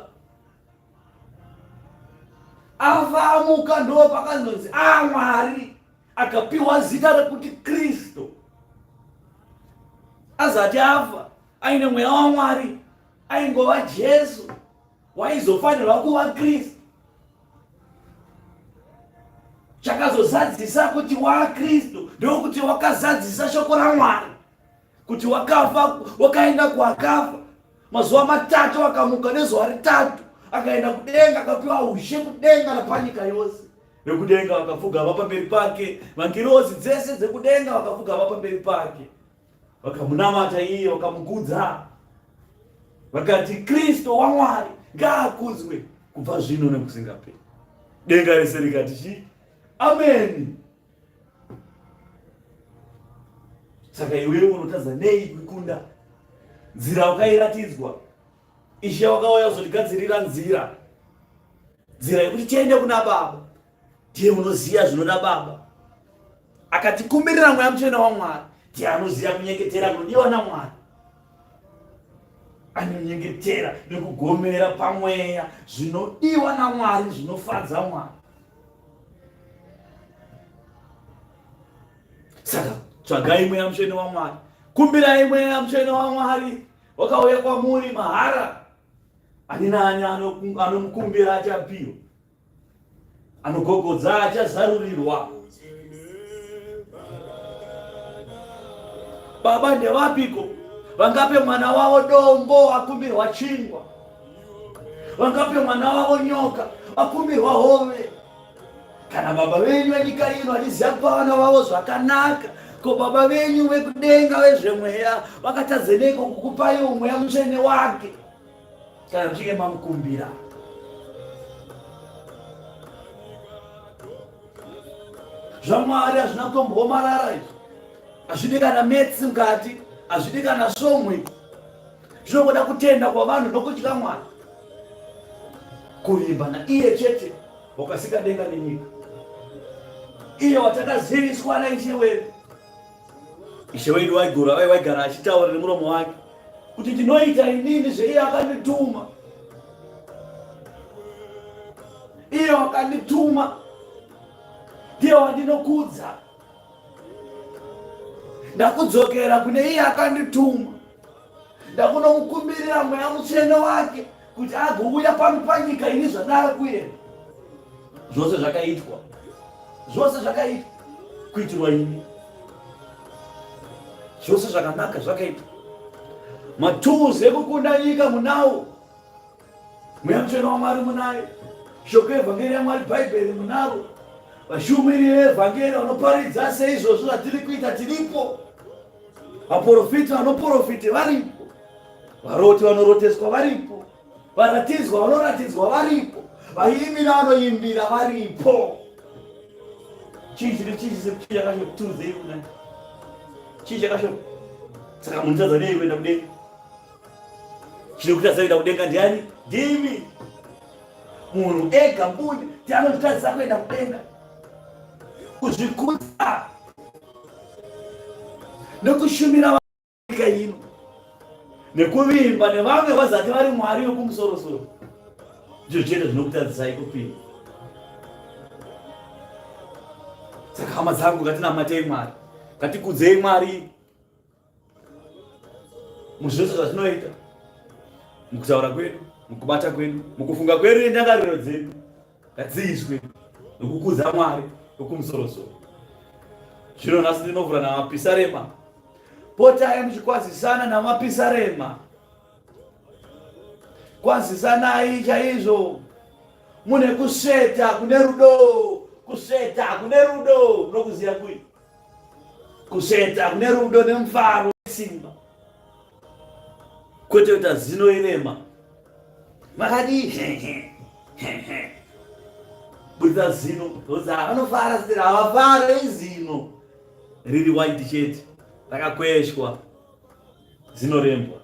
afa amuka, ndo pakazonzi a Mwari akapiwa zita rekuti Kristu. Azati afa aine mweya waMwari, aingova Jesu waizofanirwa kuva Kristu. Chakazozadzisa kuti waKristu ndokuti wakazadzisa shoko raMwari kuti wakafa, wakaenda kuakafa mazuva matatu, akamuka nezuva ritatu, akaenda kudenga, akapiwa ushe kudenga napanyika yose. Vekudenga vakapfugama pamberi pake, vangirozi dzese dzekudenga vakapfugama pamberi pake, vakamunamata iye, vakamukudza, vakati Kristu waMwari ngaakudzwe kubva zvino nekusingaperi. Denga rese rikati chii? Ameni. Saka iwewe unotadza nei kuikunda nzira wakairatidzwa? Ishe wakauya kuzotigadzirira nzira, nzira yekuti tiende kuna Baba. Ndiye unoziva zvinoda Baba, akatikumbirira Mweya Mutsvene waMwari. Ndiye anoziva kunyengetera kunodiwa naMwari, anonyengetera nekugomera pamweya zvinodiwa naMwari, zvinofadza Mwari. Saka tsvagai Mweya Mutsvene waMwari, kumbirai Mweya Mutsvene waMwari wakauya kwamuri mahara. Ani naani anomukumbira achapiwa, anogogodza achazarurirwa. Baba ndevapiko vangape mwana wavo dombo akumbirwa chingwa? Vangape mwana wavo nyoka akumbirwa hove? Kana baba venyu venyika ino vachiziva kupa vana vavo zvakanaka, ko baba venyu vekudenga vezvemweya vakatadzeneiko kukupaiwo Mweya Mutsvene wake kana muchinge mamukumbira? ZvaMwari hazvina kutombomarara izvi, hazvidi kana metsi mukati, hazvidi kana svomwe, zvinongoda kutenda kwavanhu nokutya Mwari, kuvimba naiye chete wakasika denga nenyika, iye watakaziviswa naIshe wedu. Ishe wedu waigura waigara achitaura nemuromo wake kuti ndinoita inini zveiye akandituma, iye wakandituma ndiye wandinokudza, ndakudzokera kune iye akandituma, ndakunomukumbirira Mweya Mutsvene wake kuti agouya pano panyika ini zvadaro kuenda. Zvose zvakaitwa, zvose zvakaitwa kuitirwa ini, zvose zvakanaka zvakaitwa. Matools ekukunda nyika munawo, Mweya Mutsvene waMwari munaye, shoko yevhangeri yaMwari Bhaibheri munaro, vashumiri vevhangeri vanoparidza seizvozvo zvatiri kuita tiripo, vaporofiti vanoporofiti varipo, varoti vanoroteswa varipo, varatidzwa vanoratidzwa varipo, vaimbi vanoimbira varipo. Chii chiri chii chii chakashota? Tiudzei kuna chii chakashota? Saka munotadza nei kuenda kudenga? Chinokutadza kuenda kudenga ndiani? Ndimi. Munhu ega mbune ndiye anotitadzisa kuenda kudenga. Kuzvikudza nekushumira nyika ino nekuvimba nevamwe vazati vari Mwari wekumusorosoro ndizvo chete zvinokutadzisai kupinda. Saka hama dzangu, ngatinamatei Mwari, ngatikudzei Mwari muzvose zvatinoita, mukutaura kwedu, mukubata kwedu, mukufunga kwedu nendangariro dzedu ngadziiswe nokukudza Mwari wekumusorosoro. Zvino nhasi ndinovhura namapisarema. Potai muchikwazisana namapisarema, kwazisanai chaizvo mune kusveta kune rudo, kusveta kune rudo nokuziya kui kusveta kune rudo nemufaro simba, kwete kuita zino irema makadii buritsa zino oza vanofara sitira havafare izino riri white chete rakakweshwa zino rembwa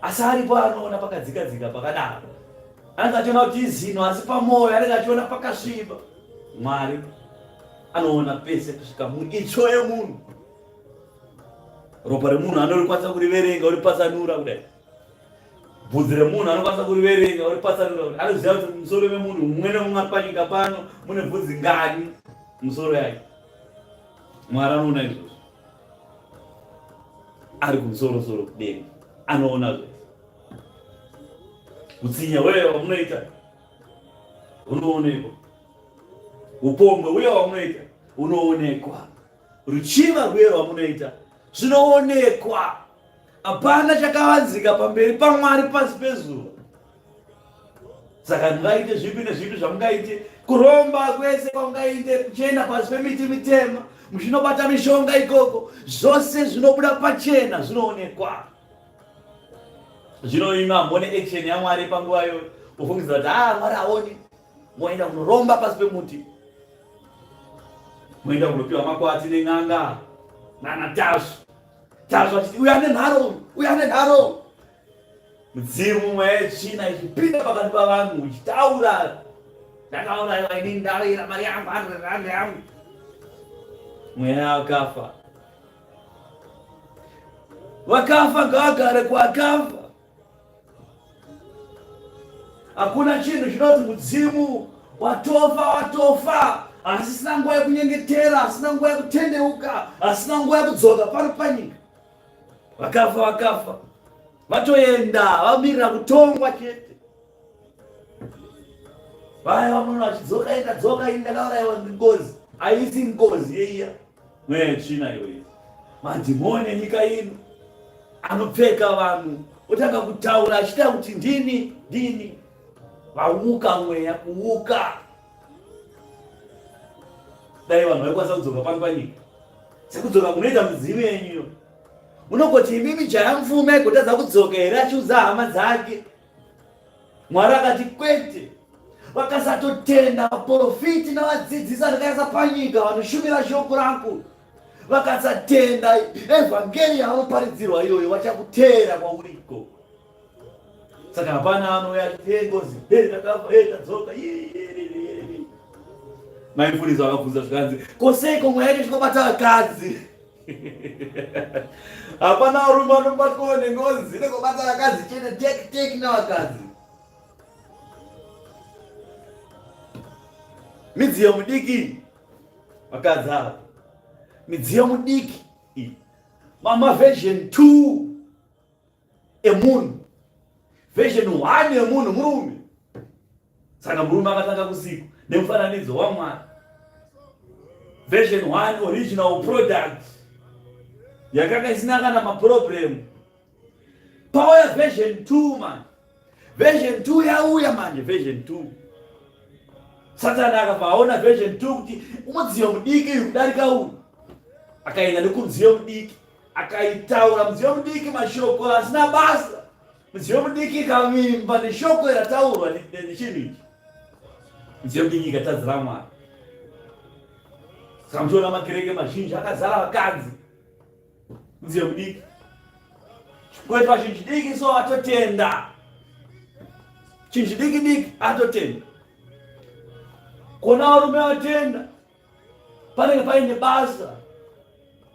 asi aripo anoona pakadzika dzika pakadaro anenge achiona kuti izino asi pamoyo anenge achiona pakasviba. Mwari anoona pese kusvika muitsvo yemunhu. Ropa remunhu anorikwanisa kuriverenga oripatsanura kudai, bvudzi remunhu anokwanisa kuriverenga oripatsanura kudai. Anoziva kuti musoro memunhu mumwe nemumwe ari panyika pano mune bvudzi ngani musoro yake. Mwari anoona izvozvo ari kumusorosoro kudenga, anoona zvese. Utsinye hweyo wamunoita hunoonekwa. Upombwe uye wamunoita unoonekwa. Ruchiva rwuye rwamunoita zvinoonekwa. Hapana chakavanzika pamberi paMwari pasi pezuva. Saka mungaite zvipi nezvipi zvamungaite, kuromba kwese kwamungaite, kuchienda pasi pemiti mitema, muchinobata mishonga ikoko, zvose zvinobuda pachena, zvinoonekwa. Zvino imi hamuone action yaMwari panguva iyoyo, ufungidzira kuti ah, Mwari haoni, moenda kunoromba pasi pemuti, moenda kunopiwa makwati nen'anga nana Tasvu. Tasvu achiti uyu ane nharo uyu, uyu ane nharo. Mudzimu mweya yetsvina ichipinda pakati pavanhu uchitaura, ndakauraiwa ini, ndavira mari yangu, rand yangu. Mweya yakafa, vakafa ngavagare kwakafa. Hakuna chinhu chinonzi mudzimu watofa, watofa asisina nguva yekunyengetera, asina nguva yekutendeuka, asina nguva yekudzoka pano panyika. Vakafa, vakafa, vatoenda, vamirira kutongwa chete. Vaya vamunoona vachidzoka, enda dzoka, ini ndakauraiwa nengozi. Haisi ngozi yeiya, mweya yetsvina iyoyi, madhimoni enyika ino anopfeka vanhu, otanga kutaura achiita kuti ndini, ndini. Vauka mweya kuuka. Dai vanhu vaikwanisa kudzoka pano panyika sekudzoka kunoita mudzimu yenyu. Munogoti imimi jaya mupfumi aigotadza kudzoka here achiudza hama dzake? Mwari akati kwete. Vakasatotenda vaporofiti navadzidzisi andakaisa panyika vanoshumira shoko rangu, vakasatenda evhangeri yavanoparidzirwa iyoyo, vachakuteera kwauriko. Saka hapana anouya achiti hey ngozi, hey ndakafa, hey ndadzoka. Mai Mfundisi vakabvunza zvikanzi, ko seiko mweya yacho ichingobata vakadzi? Hapana varume vanobatwawo nengozi, inongobata vakadzi chete, tek tek navakadzi. Midziyo mudiki vakadzi ava, midziyo mudiki iyi, mama version 2 emunhu, version 1 yemunhu murume. Saka murume akatanga kusikwa nemufananidzo waMwari, version 1 original product yakanga isina kana maproblem. Pauya version 2 manje, version 2 yauya manje, version 2 Satani akabva aona version 2 kuti mudziyo mudiki uyu kudarika uyu, akaenda nekumudziyo mudiki akaitaura mudziyo mudiki mashoko asina basa. Mudziyo mudiki ikavimba neshoko rataurwa nechinhu ichi, mudziyo mudiki ikatadzira Mwari. Saka muchiona makereke mazhinji akazara vakadzi, mudziyo mudiki kuitwa chinhu chidiki so atotenda chinhu chidiki diki atotenda. Kona varume vatenda, panenge paine basa,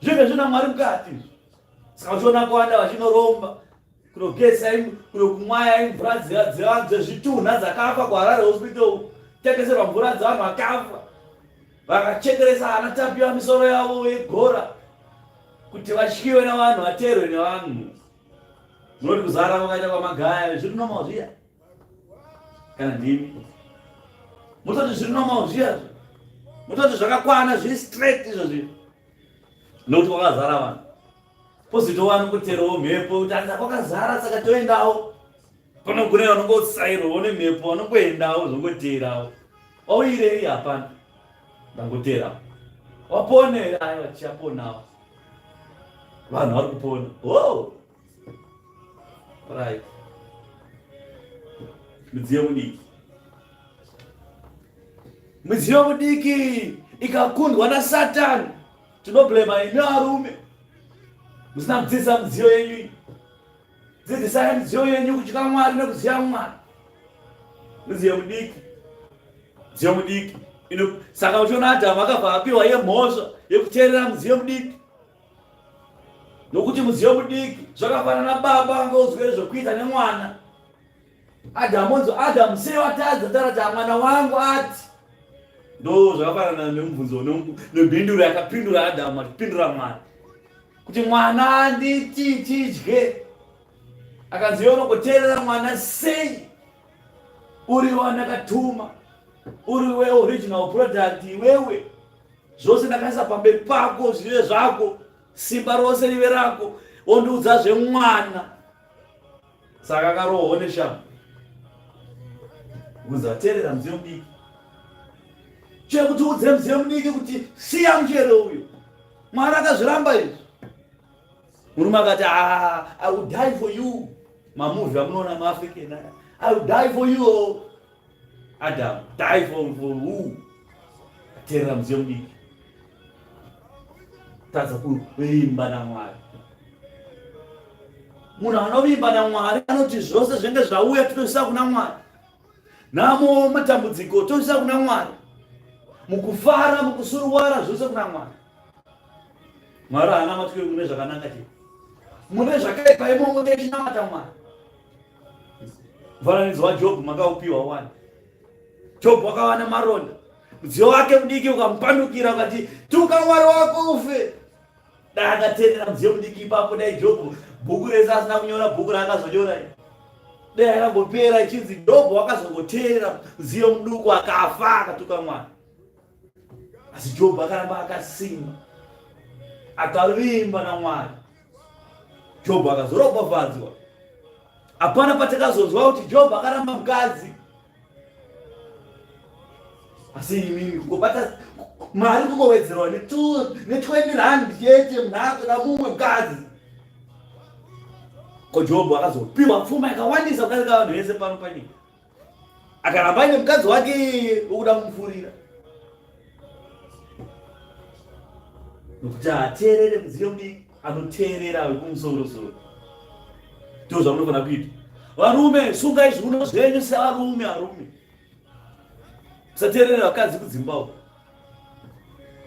zvinge zvina Mwari mukati. Saka uchiona kuwanda vachinoromba, kunogeza, kunokumwaya mvura dzezvitunha dzakafa kuHarare Hospital, kutengeserwa mvura dzevanhu vakafa, vakachekeresa ana Tapiwa misoro yavo yegora kuti vatyiwe navanhu, vateerwe nevanhu. Munoti kuzara kwakaita kwamagaya zviri normal zviya? Kana ndimi mutoti zviri normal zviya, mutoti zvakakwana, zviri straight izvozvi, nokuti kwakazara vanhu. Pozitowana kuterawo mhepo kuti anza kwakazara, saka toendawo pano. Kune vanongosairwawo nemhepo, vanongoendawo, zvongoterawo. Wauyirei? Hapana, ndangoterawo. Wapone here? Aiwa, tichaponawo. Vanhu vari kupona. Oh! Right. Midziyo mudiki, midziyo mudiki ikakundwa naSatani, tinoblema imi varume musina kudzidzisa midziyo yenyu iyi. Dzidzisai midziyo yenyu kutya Mwari nekuziva Mwari. Midziyo mudiki, midziyo mudiki ino. Saka uchiona Adhamu akabva apiwa yemhosva yekuteerera mudziyo mudiki, nokuti mudziyo mudiki zvakafanana baba angozwe zvekuita nemwana. Adhamu onzi, Adhamu, sei watadza? Taura kuti mwana wangu ati. Ndo zvakafanana nemubvunzo nemhinduro yakapindura Adhamu achipindura Mwari kuti mwana anditi tidye. Akanzi iwe unongoteerera mwana sei uri wandakatuma? Uri weoriginal product iwewe. Zvose ndakaisa pamberi pako zvive zvako. Simba rose rive rako. Wondiudza zvemwana. Saka akarohwa neshamhu. Uzateerera mudziyo mudiki. Chekuti udze mudziyo mudiki kuti siya muchero uyo. Mwari akazviramba izvi. Murume akati ah, I will die for you. Mamuvi amunoona maAfrican aya. I will die for you. Oh. Adam, die for who? Teerera mudziyo mudiki. Tadza kuvimba naMwari. Munhu anovimba naMwari anoti zvose zvinenge zvauya tinoisa kuna Mwari. Nhamo, matambudziko toisa kuna Mwari. Mukufara, mukusuruwara zvose kuna Mwari. Mwari haana matwiri mune zvakanaka chete. Mune zvakaipa imomo techinamata Mwari. Mufananidzo waJobhu makaupiwa wani. Jobhu akawana maronda. Mudziyo wake mudiki ukamupandukira ukati tuka Mwari wako ufe. Dai akateerera mudziyo mudiki ipapo dai Jobhu bhuku rese asina kunyora bhuku raakazonyora iri. Dai akangopera ichinzi Jobhu akazongoteerera mudziyo muduku akafa akatuka Mwari. Asi Jobhu akaramba akasimba. Akavimba naMwari. Jobhu akazoropafadzwa. Hapana patakazonzwa kuti Jobhu akaramba mukadzi. Asi imimi kungobata mari kungowedzerwa ne20 rand chete munhu akutoda mumwe mukadzi. Ko Jobhu akazopiwa pfuma yakawandisa kudarika vanhu vese pano panyika. Akaramba aine mukadzi wake iyeye wokuda kumupfurira. Nokuti haateerere mudziyo mudiki, anoteerera wekumusorosoro. Ndizvo zvamunofanira kuita. Varume, sungai zviuno zvenyu sevarume, varume. Musateerere vakadzi kudzimba uko.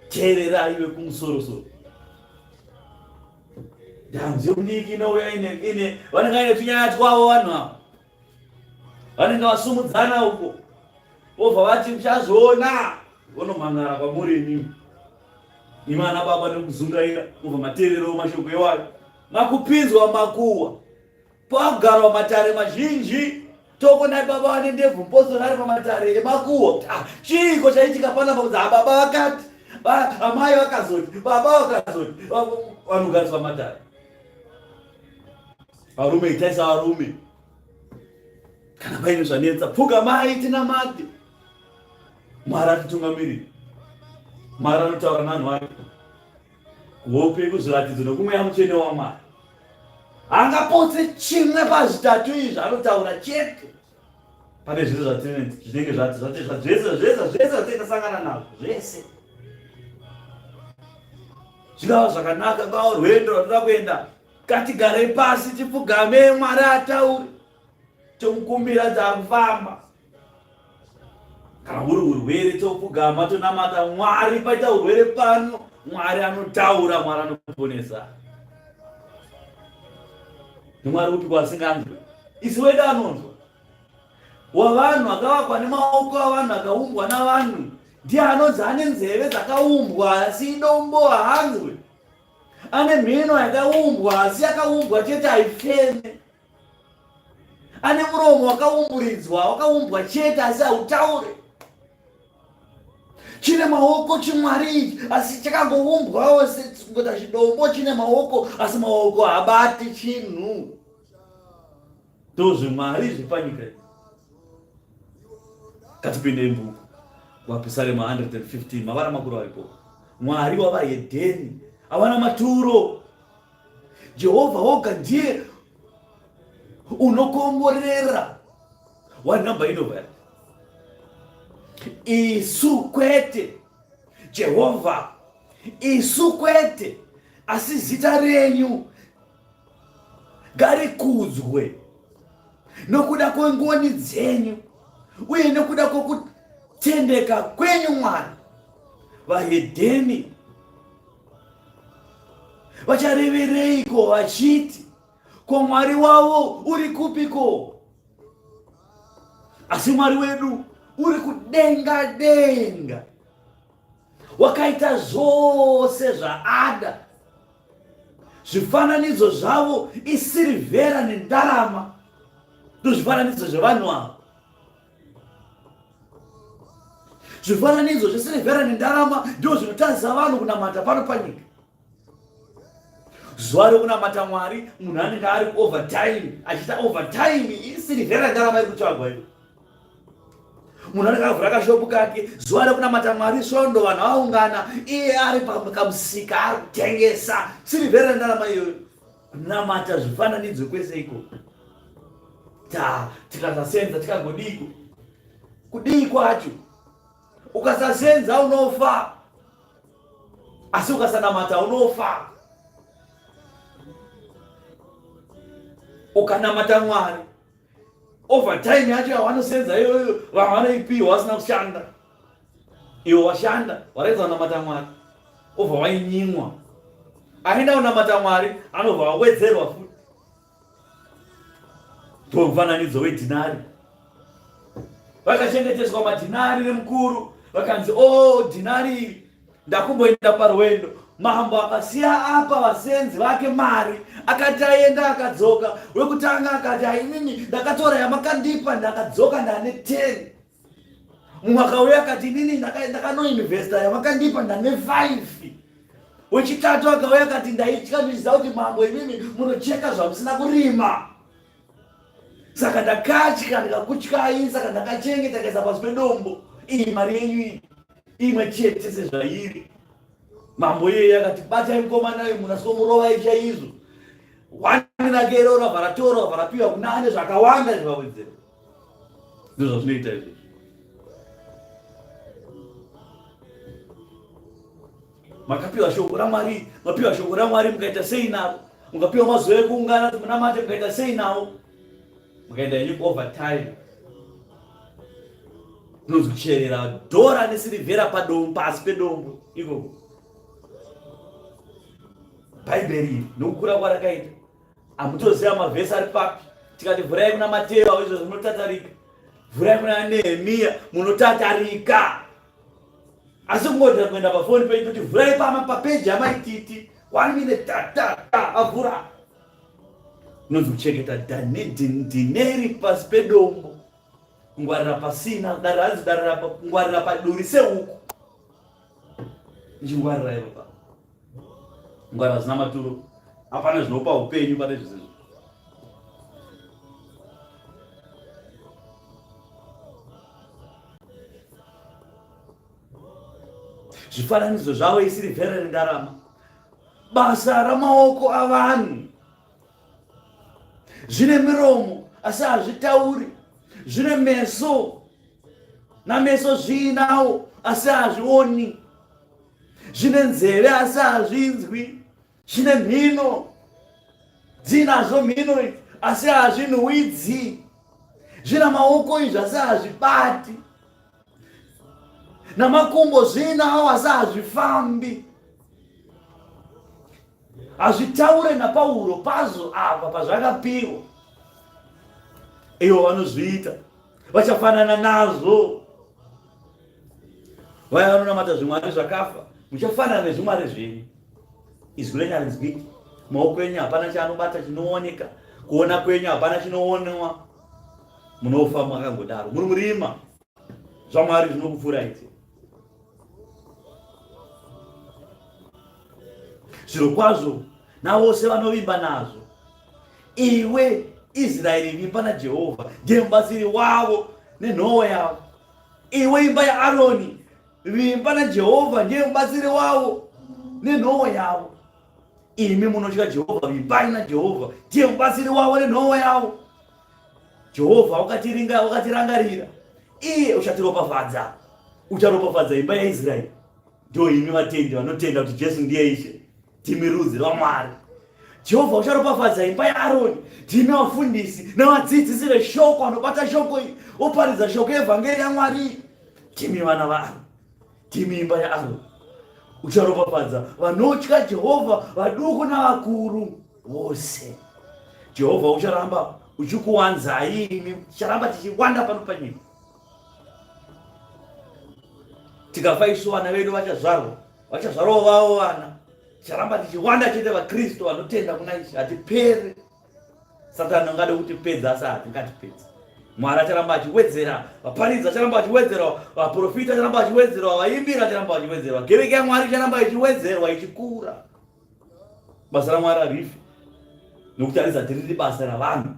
Teererai wekumusorosoro. Ndanzi mudiki inouya ine ine vanenge vaine tunyaya twavo vanhu ava. Vanenge vasumudzana uko. Vobva vati muchazoona vonomhan'ara kwamuri imimi. Imi ana baba nekuzungaira mobva mateererawo mashoko iwayo. Makupinzwa makuwa. Pagarwa matare mazhinji tokonai baba vane ndebvu mupostori ari pamatare emakuwa kuti ah, chiiko chaitika panapa kunzi ah, baba vakati amai vakazoti baba vakazoti vanogariswa matare. Varume itai savarume. Kana paine zvanetsa pfugamai tinamate. Mwari atitungamirire. Mwari anotaura navanhu vake kuhope, kuzviratidzo nokumweya mutsvene waMwari. Angapotse chimwe pazvitatu izvi anotaura chete. Pane zvese zvatinenge zvati zvati zvese zvese zvese zvatinenge tasangana nazvo zvese. Zvingava zvakanaka, ngava rwendo rwatoda kuenda Ngatigarei pasi tipfugame Mwari ataure tomukumbira dzakufamba. Kana huri urwere topfugama tonamata Mwari, paita urwere pano Mwari anotaura, Mwari anoponesa. NdiMwari upi kwasinganzwe? Isu wedu anonzwa. Wavanhu akavakwa nemaoko avanhu akaumbwa navanhu ndiye anonzi ane nzeve dzakaumbwa asi idombo haanzwe. Ane mhino yakaumbwa asi yakaumbwa chete haifeme. Ane muromo wakaumburidzwa wakaumbwa chete asi hautaure. Chine maoko chimwari ichi asi chakangoumbwawo sekuita chidombo chine maoko asi maoko haabati chinhu. Ndozvimwari zvepanyika iyi. Ngatipindei mubhuku waPisarema 115 mavara makuru aripo. Mwari wavahedheni hawana maturo. Jehovha woga ndiye unokomborera. One number inobva isu kwete Jehovha, isu kwete, asi zita renyu ngarikudzwe nokuda kwengoni dzenyu uye nokuda kwokutendeka kwenyu Mwari. Vahedheni vacharevereiko vachiti, ko Mwari wavo uri kupiko? Asi Mwari wedu uri kudenga denga, wakaita zvose zvaada. Zvifananidzo zvavo isirivhera nendarama, ndozvifananidzo zvevanhu ava. Zvifananidzo zvesirivhera nendarama ndizvo zvinotadzisa vanhu kunamata pano panyika. Zuva rekunamata Mwari, munhu anenge ari overtime, achiita overtime, isirivhera nendarama iri kutsvagwa iyo. Munhu anenge akavhura kashopu kake, zuva rekunamata Mwari, svondo vanhu vaungana, iye ari pakamusika ari kutengesa sirivhera nendarama iyoyo. Kunamata zvifananidzo kwese iko. Ta tikasasenza tikagodiko? Kudii kwacho? Ukasasenza unofa, asi ukasanamata unofa. Ukanamata Mwari, overtime yacho yawanosenza iyoyo vamwe vanoipiwa vasina kushanda, iwe washanda waredza kunamata Mwari, obva wainyimwa. Aenda kunamata Mwari anobva awedzerwa futi. Ndomufananidzo wedhinari. Vakachengeteswa madhinari nemukuru, vakanzi o oh, dhinari iri ndakumboenda parwendo. Mambo akasiya apa vasenzi vake mari, akati aenda akadzoka. Wekutanga akati ainini ndakatora yamakandipa ndakadzoka ndane 10. Mumwe akauya akati inini ndakanoinvesta yamakandipa ndane 5. Wechitatu akauya akati ndaitya ndichiziva kuti mambo imimi munocheka zvamusina kurima. Saka ndakatya ndikakutyai, saka ndakachengeta kaisa pasi pedombo. Iyi mari yenyu iyi imwe chete sezvairi. Mambo iyeye akati batai mukomana uyu munasikomurovai chaizvo. Wani rake iroro rabva ratorwa rabva rapiwa kuna ane zvakawanda zvivawedzera. Ndozvazvinoita izvozvo. Makapiwa shoko raMwari, mapiwa shoko raMwari mukaita sei naro? Mukapiwa mazuva ekuungana kuti munamate mukaita sei nawo? Mukaenda yenyu kuovertime. Kunonzi kucherera dhora nesirivhera padombo pasi pedombo ikoko. Bhaibheri nokukura kwarakaita hamutoziva mavhesi ari papi. Tikati vhurai kuna Mateo izvo zvinotatarika, vhurai kuna Nehemiya munotatarika. Asi kungoita kuenda pafoni penyu kuti vhurai pama papeji amaititi one minute ta ta ta avhura. Unonzi kuchengeta dhineri pasi pedombo, kungwarira pasina dare hanzi dare kungwarira paduri sehuku. Ichingwarira ivo pa ngwarira zvisina maturo, hapana zvinopa upenyu pane zvese. Zvifananidzo zvavo isirivhera nendarama, basa ramaoko avanhu. Zvine miromo asi hazvitauri, zvine meso nameso zviinawo asi hazvioni, zvine nzeve asi hazvinzwi, zvine mhino dzinazvo mhino idzi asi hazvinhuwidzi, zvina maoko izvi asi hazvibati, namakumbo zviinawo asi hazvifambi. Hazvitaure naPauro pazvo apa pazvakapiwa. Ivo vanozviita vachafanana nazvo. Vaya vanonamata zvimwari zvakafa, muchafanana nezvimwari zvenyu. Izwi renyu harinzwiki, maoko enyu hapana chaanobata chinooneka, kuona kwenyu hapana chinoonwa. Munofa makangodaro, muri murima. ZvaMwari zvinokupfuurai. Zvirokwazvo navose vanovimba nazvo. Iwe Israeri, vimba naJehovha, ndiye mubatsiri wavo nenhowo yavo. Iwe imba yaAroni, vimba naJehovha, ndiye mubatsiri wavo nenhowo yavo. Imi munotya Jehovha, vimbai naJehovha, ndiye mubatsiri wavo nenhowo yavo. Jehovha wakatiringa, wakatirangarira, iye uchatiropafadza, ucharopafadza imba yaIsraeri. Ndio imi vatendi vanotenda kuti Jesu ndiye Ishe, ndimi rudzi rwaMwari. Jehovha ucharopafadza imba yaAroni, ndimi vafundisi navadzidzisi veshoko vanobata shoko iri, voparidza shoko yevhangeri yaMwari. Ndimi vana vaAroni, ndimi imba yaAroni. Ucharopafadza vanotya Jehovha, vaduku navakuru vose. Jehovha ucharamba uchikuwanzai imi, ticharamba tichiwanda pano panyika. Tikafa isu vana vedu vachazvarwa, vachazvarwawo vavo vana. Ticharamba tichiwanda chete vaKristu vanotenda kuna Ishe, hatiperi. Satani angade kutipedza asi hatingatipedzi. Mwari acharamba achiwedzera vaparidzi, acharamba achiwedzerwa vaprofita, acharamba achiwedzerwa vaimbiri, acharamba achiwedzerwa kereke yaMwari icharamba ichiwedzerwa ichikura. Basa raMwari harifi, nokuti harizati riri basa ravanhu.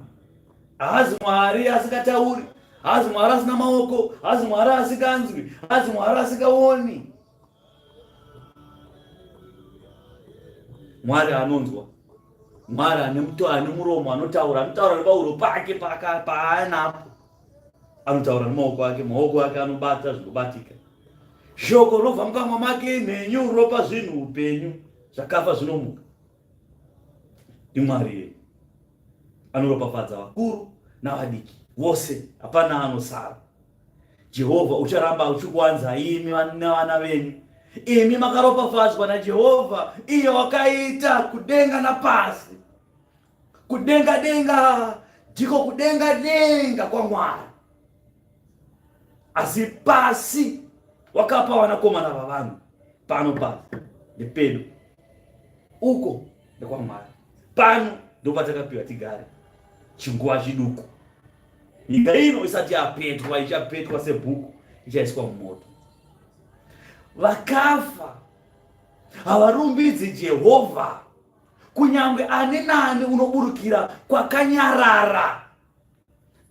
Haazi Mwari asingatauri, haazi Mwari asina maoko, haazi Mwari asinganzwi, haazi Mwari asingaoni. Mwari anonzwa, Mwari ane muto ane muromo anotaura, anotaura nepauro pake paanapo, anotaura nemaoko ake, maoko ake anobata zvinobatika. Shoko rinobva mukanwa make imhenyu, rinopa zvinhu upenyu, zvakafa zvinomuka. NdiMwari yedu anoropafadza vakuru navadiki vose, hapana anosara. Jehovha ucharamba uchikuwanza imi navana venyu. Imi makaropafadzwa naJehovha, iye wakaita kudenga napasi. Kudenga denga ndiko kudenga denga kwaMwari, asi pasi wakapa vanakomana vavanhu. Pano pasi ndepedu, uko ndekwaMwari, pano ndopatakapiwa tigare chinguva chiduku. Nyika ino isati yapetwa, ichapetwa sebhuku, ichaiswa mumoto. Vakafa havarumbidzi Jehovha, kunyange ani naani unoburukira kwakanyarara.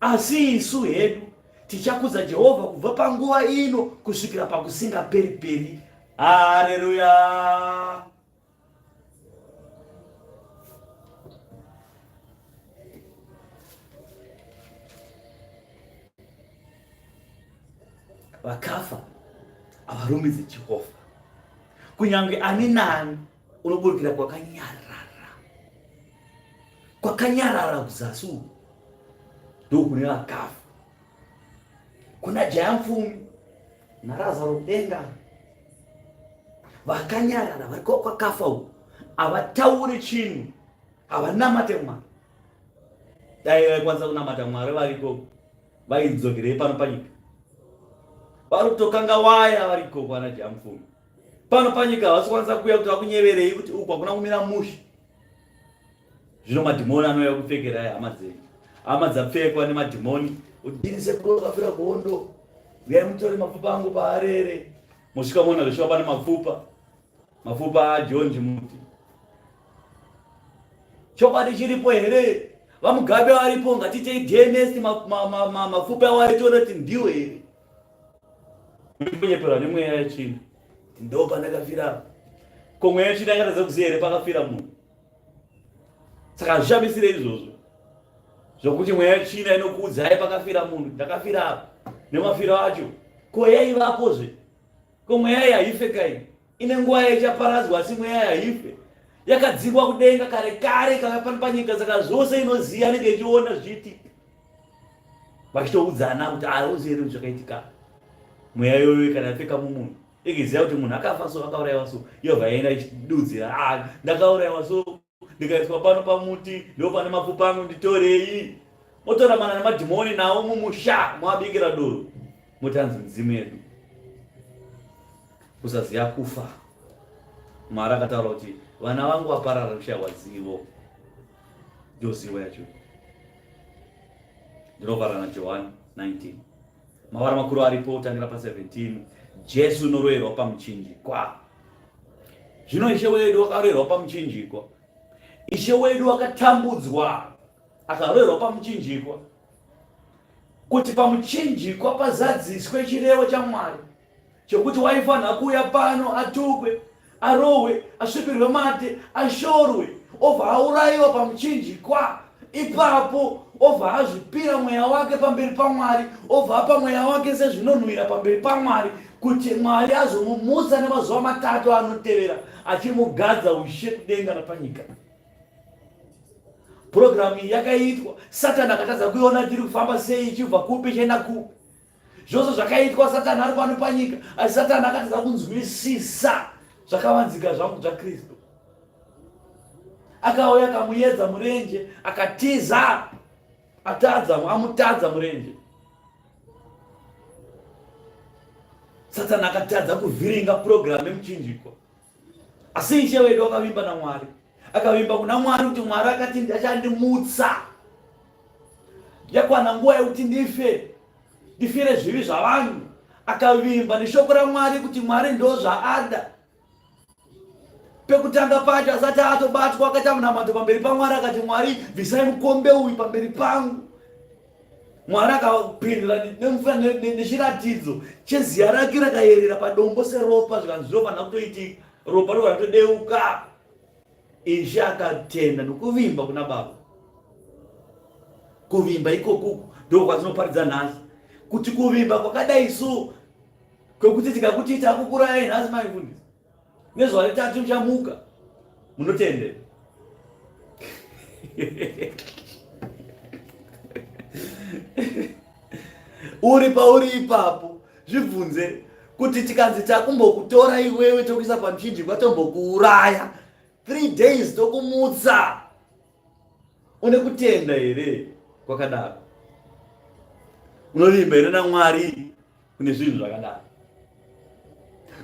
Asi isu hedu tichakudza Jehovha kubva panguva ino kusvikira pakusingaperi-peri. Hareruya! Vakafa havarumbidzi Jehovha, kunyange ani naani unoburukira kwakanyarara, kwakanyarara kuzasi uku ndokune vakafa, kuna jaya mupfumi naRazaro kudenga vakanyarara vari kwakafa uku, havatauri chinhu, havanamate Mwari. Dai vaikwanisa kunamata Mwari variko, vaidzokerei pano panyika? Vari kutokanga waya variko kwana Jamupfumi pano panyika, havasi kukwanisa kuuya kuti vakunyeverei kuti uku hakuna kumira mushe. Zvino madhimoni anouya kupfekerai hama dzenyu, hama dzapfekwa nemadhimoni. Udini sekuru vakafira kuhondo, uyai mutore mapfupa angu paarere. Mosvika moona zveshuwa pane mapfupa, mapfupa aJohn Chimuti. Chokwadi chiripo here? VaMugabe varipo, ngatiitei DNA mapfupa awo aitore kuti ndiwo here? Kunyeperwa nemweya yechina, ndo pandakafira apa. Ko mweya yechina yakatadza kuziva here pakafira munhu? Saka hazvishamisire izvozvo zvokuti mweya yechina inokuudzai pakafira munhu, ndakafira apa nemafiro acho. Ko yaivapozve? Ko mweya iyi haife kai? Ine nguva yaichaparadzwa, asi mweya haife. Yakadzingwa kudenga kare kare ikauya pano panyika, saka zvose inoziva, inenge ichiona zvichiitika, vachitoudzana kuti auzi here zvakaitika. Mweya iyoyo kana yapfeka mumunhu ikiziva kuti munhu akafa so, akaurayiwa so, yobva yaenda ichidudzira, ah, ndakaurayiwa so, ndikaiswa pano pamuti, ndo pane mapfupa angu, nditorei. Motoramana nemadhimoni nawo mumusha, moabikira doro, motanzi midzimu yedu. Kusaziva kufa. Mwari akataura kuti vana vangu vaparara kushaiwa zivo. Ndozivo yacho. Ndinovhara naJohani 19. Mavara makuru aripo kutangira pa 17. Jesu unoroerwa pamuchinjikwa. Zvino Ishe wedu wakaroerwa pamuchinjikwa. Ishe wedu wakatambudzwa akaroerwa pamuchinjikwa, kuti pamuchinjikwa pazadziswe chirevo chaMwari chekuti waifanira kuuya pano atukwe, arohwe, asvipirwe mate, ashorwe, obva aurayiwa pamuchinjikwa. Ipapo obva azvipira mweya wake pamberi paMwari, obva apa mweya wake sezvinonhuhwira pamberi paMwari, kuti Mwari azomumutsa nemazuva matatu anotevera achimugadza ushe kudenga napanyika. Purogiramu iyi yakaitwa, Satani akatadza kuiona tiri kufamba sei, ichibva kupi ichienda kupi. Zvose zvakaitwa Satani ari pano panyika, asi Satani akatadza kunzwisisa zvakavanzika zvangu zvaKristu. Akauya akamuyedza murenje, akatiza, atadza, amutadza murenje. Satani akatadza kuvhiringa purogiramu yemuchinjikwa. Asi Ishe wedu akavimba naMwari, akavimba kuna Mwari kuti Mwari akati achandimutsa. Yakwana nguva yekuti ndife, ndifire zvivi zvavanhu. Akavimba neshoko raMwari kuti Mwari ndo zvaada. Pekutanga pacho asati atobatwa akaita munamato pamberi paMwari akati, Mwari bvisai mukombe uyu pamberi pangu. Mwari akapindura nechiratidzo cheziya rake rakayerera padombo seropa, zvikanzi zvinofanira kutoitika, ropa rinofanira kutodeuka. Ishe akatenda nokuvimba kuna Baba. Kuvimba ikoku ndiko kwatinoparidza nhasi, kuti kuvimba kwakadai so kwekuti tikakuti takukurayai nhasi mai mfundisi, nezuva retatu muchamuka, munotendera? Uri pauri ipapo, zvibvunze kuti tikanzi takumbokutora iwewe tokuisa pamuchinjikwa tombokuuraya 3 days tokumutsa, une kutenda here kwakadaro? Unovimba here naMwari kune zvinhu zvakadaro?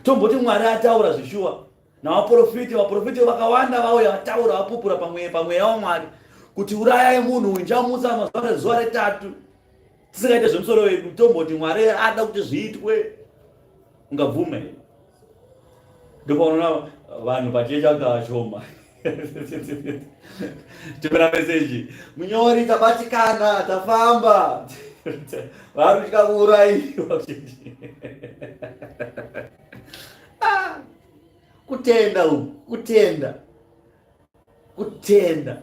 Tomboti Mwari ataura zvishuwa navaprofiti, vaprofiti vakawanda vauya vataura vapupura pamweya waMwari kuti urayai munhu uyu, ndichamutsa mazuva zuva retatu. Tisingaite zvemusoro wedu, tomboti Mwari ada kuti zviitwe, ungabvume? Ndopaunoona vanhu pachechi vakavashoma tumira meseji, munyori tabatikana, tafamba, vari kutya kuurayiwa. Kutenda uku, kutenda, kutenda.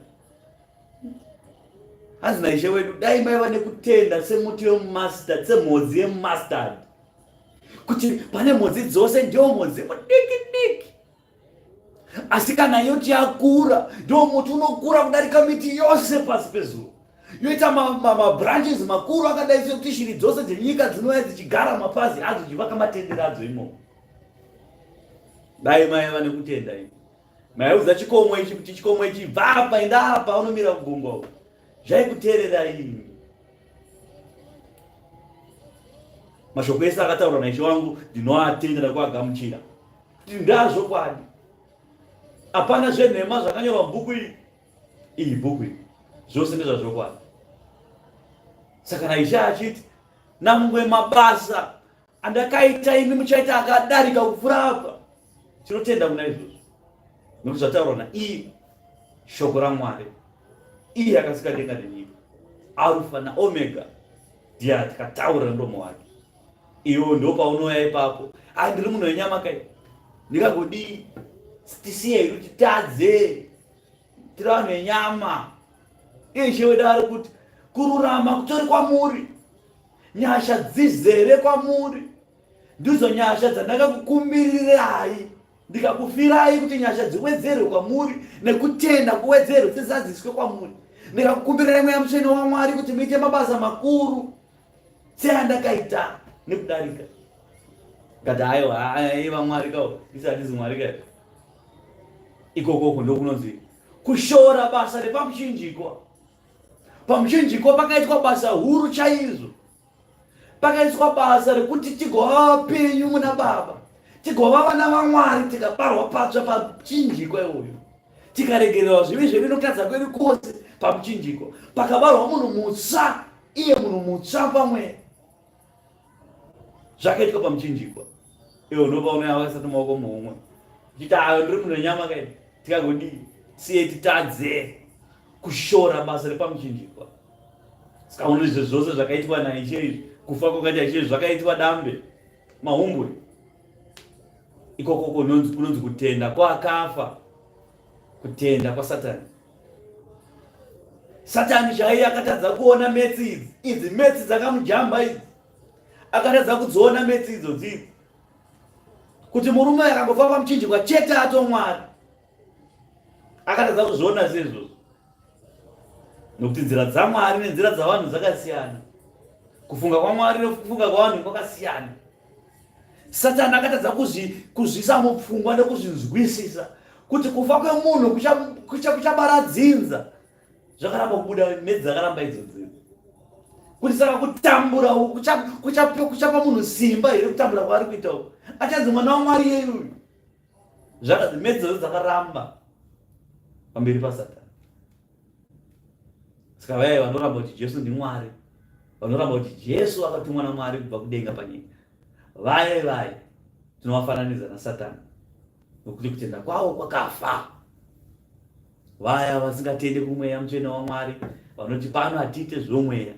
Hanzi naIshe wedu, dai maiva nekutenda semuti wemustard, semhodzi yemustard, kuti pane mhodzi dzose ndiyo mhodzi mudiki diki, asi kana yoti yakura ndiwo muti unokura kudarika miti yose pasi pezuva, yoita mabranches ma, ma makuru akadai sekuti shiri dzose dzenyika dzinouya dzichigara mapazi adzo, dzichivaka matendere adzo imomo. Dai maiva nekutenda ii, maiudza chikomo ichi kuti chikomo ichi bva apa enda apa unomira kugungwa uko, zvaikuteerera imi. Mashoko ese akataurwa naIshe wangu ndinoatenda nekuagamuchira kuti ndazvokwadi, hapana zvenhema zvakanyorwa mubhuku iyi. Iyi bhuku iyi zvose ndezvazvokwadi. Saka naIshe achiti, namumwe mabasa andakaita imi muchaita akadarika kupfuura apa, tinotenda kuna izvozvo nekuti zvataurwa naiye shoko raMwari, iye akasika denga nenyika, Alfa naOmega, ndiye akataura nemuromo wake. Iwo ndo paunouya ipapo, a ndiri munhu wenyama kai, ndingagodii? Tisiye hedu titadze, tiri vanhu venyama. Iye Ishe wedu ari kuti kururama kutori kwamuri, nyasha dzizere kwamuri, ndidzo nyasha dzandakakukumbirirai ndikakufirai, kuti nyasha dziwedzerwe kwamuri nekutenda kuwedzerwe dzizadziswe kwamuri. Ndikakukumbirirai Mweya Mutsvene waMwari kuti muite mabasa makuru seandakaita nekudarika. Ngati aiwa, aiva Mwari kawo, isi hatizi Mwari kai. Ikokoko ndokunonzi kushora basa repamuchinjikwa. Pamuchinjikwa pakaitwa basa huru chaizvo, pakaiswa basa rekuti tigova vapenyu muna Baba, tigova vana vaMwari, tikabarwa patsva pamuchinjikwa iwoyo, tikaregererwa zvivi zvedu nokutadza kwedu kwose. Pamuchinjikwa pakabarwa munhu mutsva, iye munhu mutsva pamwe zvakaitwa pamuchinjikwa. Iwe unopa unoya maoko muhomwe uchiti ayo ndiri munhu wenyama kai, tikagodii? Siye titadze, kushora basa repamuchinjikwa. Saka uno izvo zvose zvakaitwa naIshe izvi, kufa kwakaita Ishe izvi, zvakaitwa dambe, mahumbwe. Ikoko kunonzi kutenda kwakafa, kutenda kwaSatani. Satani chaiye akatadza kuona metsi idzi, idzi metsi dzakamujamba idzi, akatadza kudziona metsi idzodzi idzi, kuti murume akangofa pamuchinjikwa chete atomwari. Akatadza kuzviona seizvozvo, nokuti nzira dzaMwari nenzira dzavanhu dzakasiyana, kufunga kwaMwari nekufunga kwavanhu kwakasiyana. Satani akatadza kuzviisa mupfungwa nekuzvinzwisisa kuti kufa kwemunhu kuchabara dzinza. Zvakaramba kubuda, medzi dzakaramba idzodzo, kuti saka kutambura uku kuchapa munhu simba here? Kutambura kwaari kuita uku, achanzi mwana waMwari yeyuyu? Medzi dzodzo dzakaramba pamberi paSatani. Saka vaya vanoramba kuti Jesu ndiMwari, vanoramba kuti Jesu akatumwa naMwari kubva kudenga panyika, vaye vaye tinovafananidza naSatani nokuti kutenda kwavo kwakafa. Vaya vasingatende kumweya mutsvene waMwari vanoti pano hatiite zvomweya,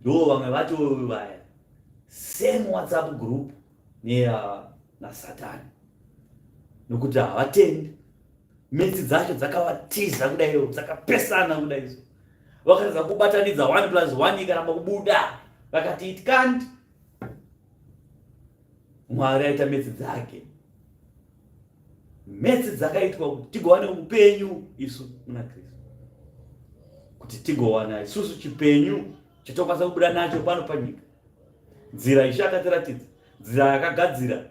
ndo vamwe vacho vaya same WhatsApp group neya naSatani nokuti havatendi Metsi dzacho dzakavatiza kudaiwo, dzakapesana kudaiso. Vakatadza kubatanidza 1 plus 1 ikaramba kubuda. Vakati it can't. Mwari aita metsi dzake. Metsi dzakaitwa kuti tigowane upenyu isu muna Kristu. Kuti tigowana isusu chipenyu chatokwanisa kubuda nacho pano panyika. Nzira Ishe akatiratidza, nzira yakagadzira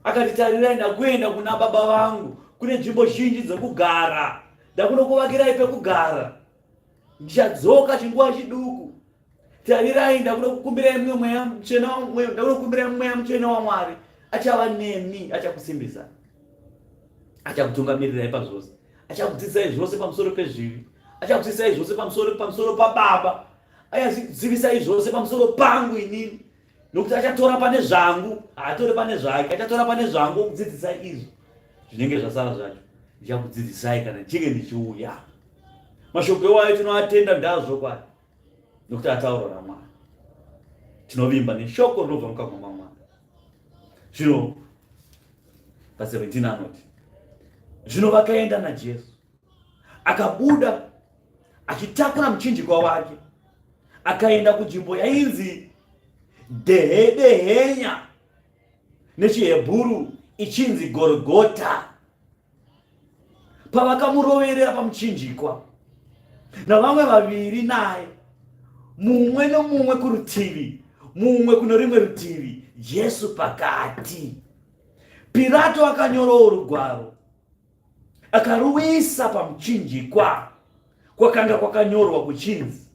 Akati, Tarirai, ndakuenda kuna baba vangu, kune nzvimbo zhinji dzokugara, ndakunokuvakirai pekugara. Ndichadzoka chinguva chiduku. Tarirai, ndakunokukumbirai mumwe mweya mutsvene, ndakunokumbirai mweya mutsvene waMwari, achava nemi, achakusimbisa, achakutungamirirai pazvose, achakudzidzisai zvose pamusoro pezvivi, achakudzidzisai zvose pamusoro pamusoro paBaba, achazivisai zvose pamusoro pangu inini nokuti achatora pane zvangu, haatore pane zvake, achatora pane zvangu okudzidzisai izvo zvinenge zvasara zvacho ndichakudzidzisai kana ndichinge ndichiuya. Mashoko iwayo tinoatenda ndazvokwadi nokuti ataurwa naMwari. Tinovimba neshoko rinobva mukanwa maMwari. Zvino pa 17 anoti, zvino vakaenda naJesu, akabuda achitakura muchinjikwa wake akaenda kunzvimbo yainzi Dehedehenya nechiHebhuru ichinzi Gorgota. Pavakamuroverera pamuchinjikwa navamwe vaviri naye, mumwe nomumwe kurutivi, mumwe kuno rimwe rutivi, Jesu pakati. Pirato akanyorawo rugwaro akaruisa pamuchinjikwa kwakanga kwakanyorwa kuchinzi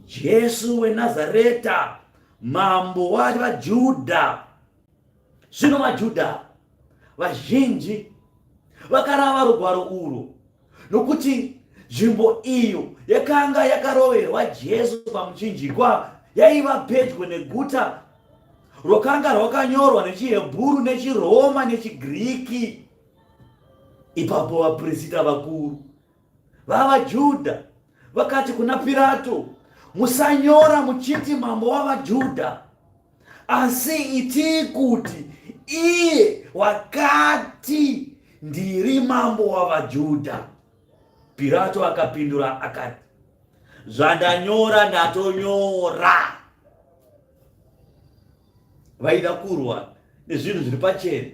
Jesu weNazareta, mambo wavaJudha. Zvino vaJudha vazhinji vakarava rugwaro urwo, nokuti nzvimbo iyo yakanga yakaroverwa Jesu pamuchinjikwa yaiva pedyo neguta rwakanga rwakanyorwa nechiHebhuru nechiRoma nechiGiriki. Ipapo vaprista vakuru vavaJudha vakati kuna Pirato, musanyora muchiti mambo wavaJudha, asi itii kuti iye wakati ndiri mambo wavaJudha. Pirato akapindura akati, zvandanyora ndatonyora. Vaida kurwa nezvinhu zviri pachena.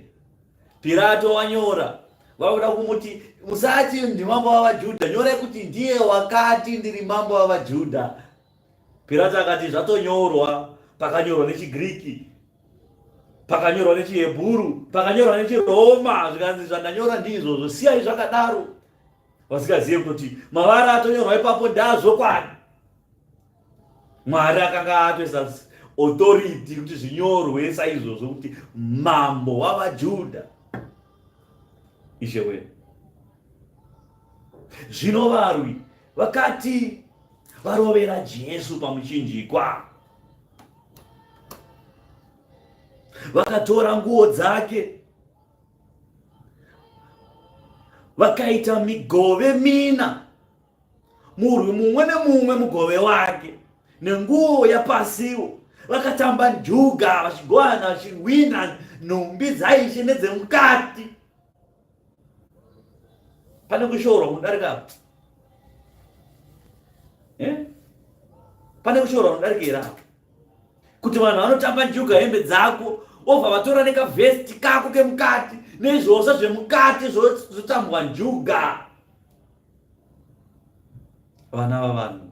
Pirato wanyora, vakuda kumuti musati ndimambo wavaJudha, nyorai kuti ndiye wakati ndiri mambo wavaJudha. Pirato akati zvatonyorwa, pakanyorwa nechiGiriki, pakanyorwa nechiHebhuru, pakanyorwa nechiRoma, zvikanzi zvandanyora ndizvozvo, siyai zvakadaro. Vasingazive kutoti mavara atonyorwa ipapo ndazvokwadi. Mwari akanga atoisa authority kuti zvinyorwe saizvozvo kuti mambo wavaJudha ishe wedu. Zvino varwi vakati varovera Jesu pamuchinjikwa, vakatora nguo dzake vakaita migove mina murwi mumwe nemumwe mugove wake nenguo yapasiwo vakatamba njuga vachigoana vachihwina nhumbi dzaishe nedzemukati pane kushorwa kunodarika apa eh? Pane kushorwa kunodarika here apa kuti vanhu vanotamba njuga hembe dzako obva vatora nekavhesti kako kemukati nezvose zvemukati zvotambwa njuga vana vavanhu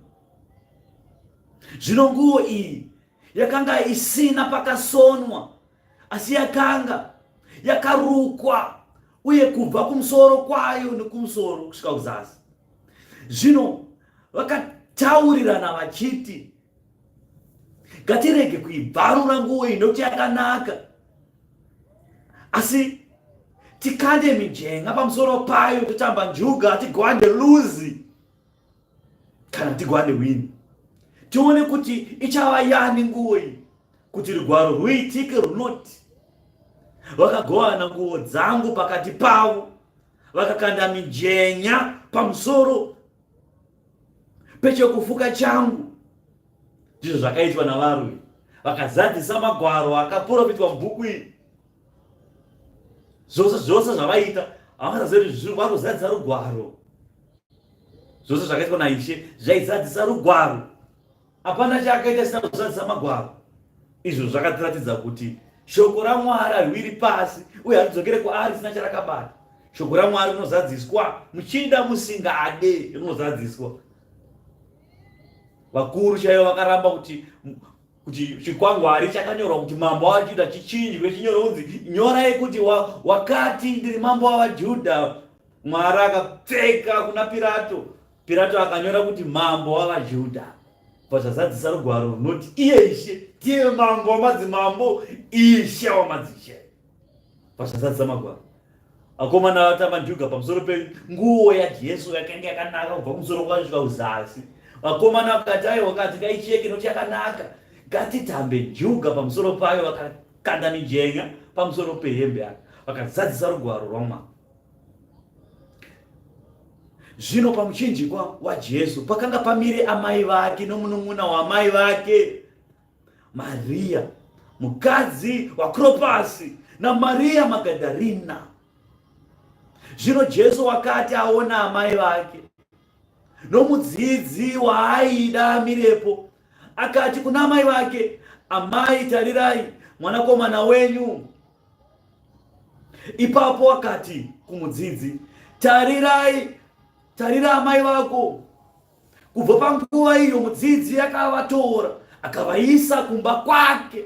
zvino nguo iyi yakanga isina pakasonwa asi yakanga yakarukwa uye kubva kumusoro kwayo nekumusoro kusvika kuzasi zvino vakataurirana vachiti ngatirege kuibvarura nguo iyi nokuti yakanaka asi tikande mijenga pamusoro payo totamba njuga tigwande luzi. Kana tigowane hwini tione kuti ichava yani nguo iyi kuti rugwaro rwuitike runoti vakagovana nguo dzangu pakati pavo vakakanda mijenya pamusoro pechekufuka changu. Ndizvo zvakaitwa navarwi, vakazadzisa magwaro akaprofitwa mubhuku iyi. Zvose zvose zvavaita havakaziva kuti vari kuzadzisa rugwaro. Zvose zvakaitwa naIshe zvaizadzisa rugwaro. Hapana chaakaita chisina kuzadzisa magwaro. Izvo zvakatiratidza kuti shoko raMwari hariwiri pasi uye haridzokere kwaari risina charakabata. Shoko raMwari rinozadziswa muchida musingade, rinozadziswa. Vakuru chaivo vakaramba kuti kuti chikwangwari chakanyorwa kuti mambo wavaJudha chichinjwe chinyorwe kunzi nyorai kuti wakati ndiri mambo wavaJudha. Mwari akapfeka kuna Pirato. Pirato akanyora kuti mambo wavaJudha. Pazvazadzisa rugwaro runoti iye Ishe ndiye mambo wamadzimambo, Ishe wamadzishe. Pazvazadzisa magwaro. Akomana vatamba njuga pamusoro penguo yaJesu yakanga yakanaka kubva kumusoro kwayo kusvika kuzasi. Vakomana vakati aiwa kati ngaicheke nokuti yakanaka. Ngatitambe njuga pamusoro payo vakakanda mijenya pamusoro pehembe yake. Vakazadzisa rugwaro rwaMwari. Zvino pamuchinjikwa waJesu pakanga pamire amai vake nomunun'una waamai vake Maria mukadzi waKropasi naMaria Magadharina. Zvino Jesu wakati aona amai vake nomudzidzi waaida amirepo, akati kuna amai vake, Amai, tarirai mwanakomana wenyu. Ipapo akati kumudzidzi, Tarirai, tarira amai vako. Kubva panguva iyo mudzidzi akavatora akavaisa kumba kwake.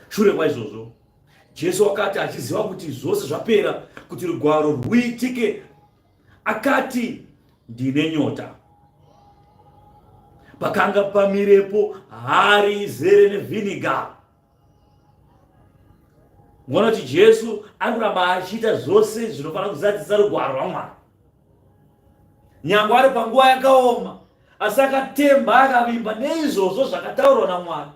Shure kwaizvozvo Jesu akati achiziva kuti zvose zvapera, kuti rugwaro rwuitike, akati, ndine nyota. Pakanga pamirepo hari izere nevhiniga. Muona kuti Jesu ari kuramba achiita zvose zvinofanira kuzadzisa rugwaro rwaMwari. Nyangwe ari panguva yakaoma, asi akatemba akavimba neizvozvo zvakataurwa naMwari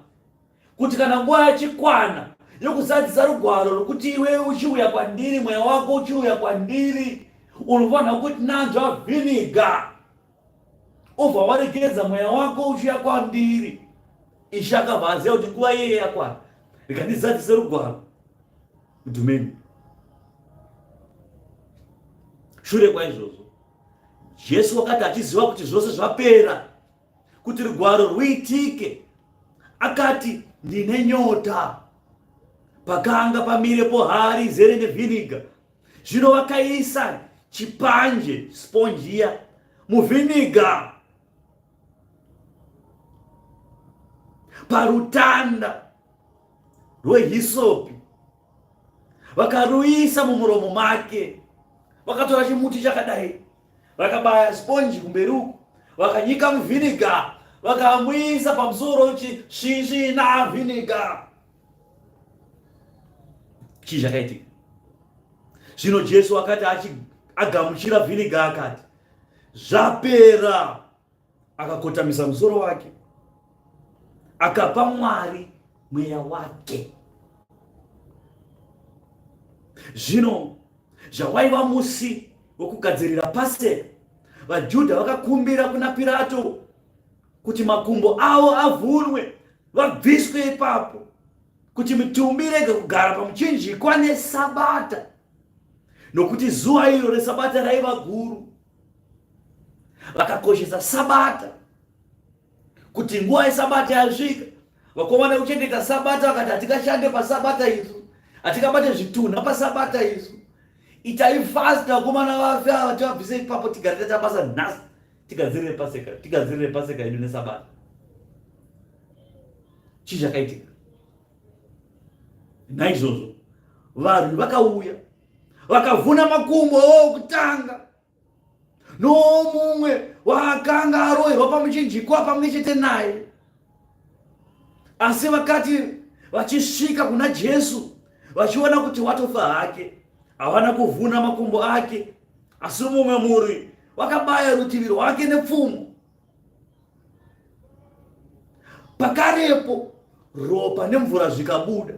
kuti kana nguva yachikwana yokuzadzisa rugwaro rwokuti iwe uchiuya kwandiri, mweya wako uchiuya kwandiri, unofanira kuti nanzva vhiniga obva waregedza mweya wako uchiuya kwandiri. Ishe akabva aziva kuti nguva iyeye yakwana, rega ndizadzise rugwaro mudhumeni. Shure kwaizvozvo Jesu wakati achiziva kuti zvose zvapera, kuti rugwaro rwuitike, akati ndine nyota. Pakanga pamirepo hari izere nevhiniga. Zvino vakaisa chipanje sponge iya muvhiniga parutanda rwehisopi, vakaruisa mumuromo make. Vakatora chimuti chakadai, vakabaya sponji kumberi uku, vakanyika muvhiniga, vakamuisa pamusoro chisvisvina vhiniga. Chii chakaitika? Zvino Jesu akati agamuchira vhiniga akati, zvapera. Akakotamisa musoro wake akapa Mwari mweya wake. Zvino zvawaiva musi wokugadzirira Paseka, vaJudha vakakumbira kuna Pirato kuti makumbo avo avhunwe vabviswe ipapo, kuti mitumbi irege kugara pamuchinjikwa neSabata, nokuti zuva iro reSabata raiva guru. Vakakoshesa Sabata, kuti nguva yeSabata yasvika, vakomana kuchengeta Sabata vakati hatingashande paSabata isu, hatingabate zvitunha paSabata isu, itai fast vakomana vafe ava tivabvise ipapo, tigare taita basa nhasi, tigadzirire Paseka, tigadzirire Paseka yedu neSabata. Chii chakaitika? Naizvozvo varwi vakauya vakavhuna makumbo okutanga nomumwe waakanga arohwerwa pamuchinjikwa pamwe chete naye. Asi vakati vachisvika kuna Jesu vachiona kuti watofa hake, havana kuvhuna makumbo ake, asi mumwe murwi Vakabaya rutivi rwake nepfumo. Pakarepo ropa nemvura zvikabuda.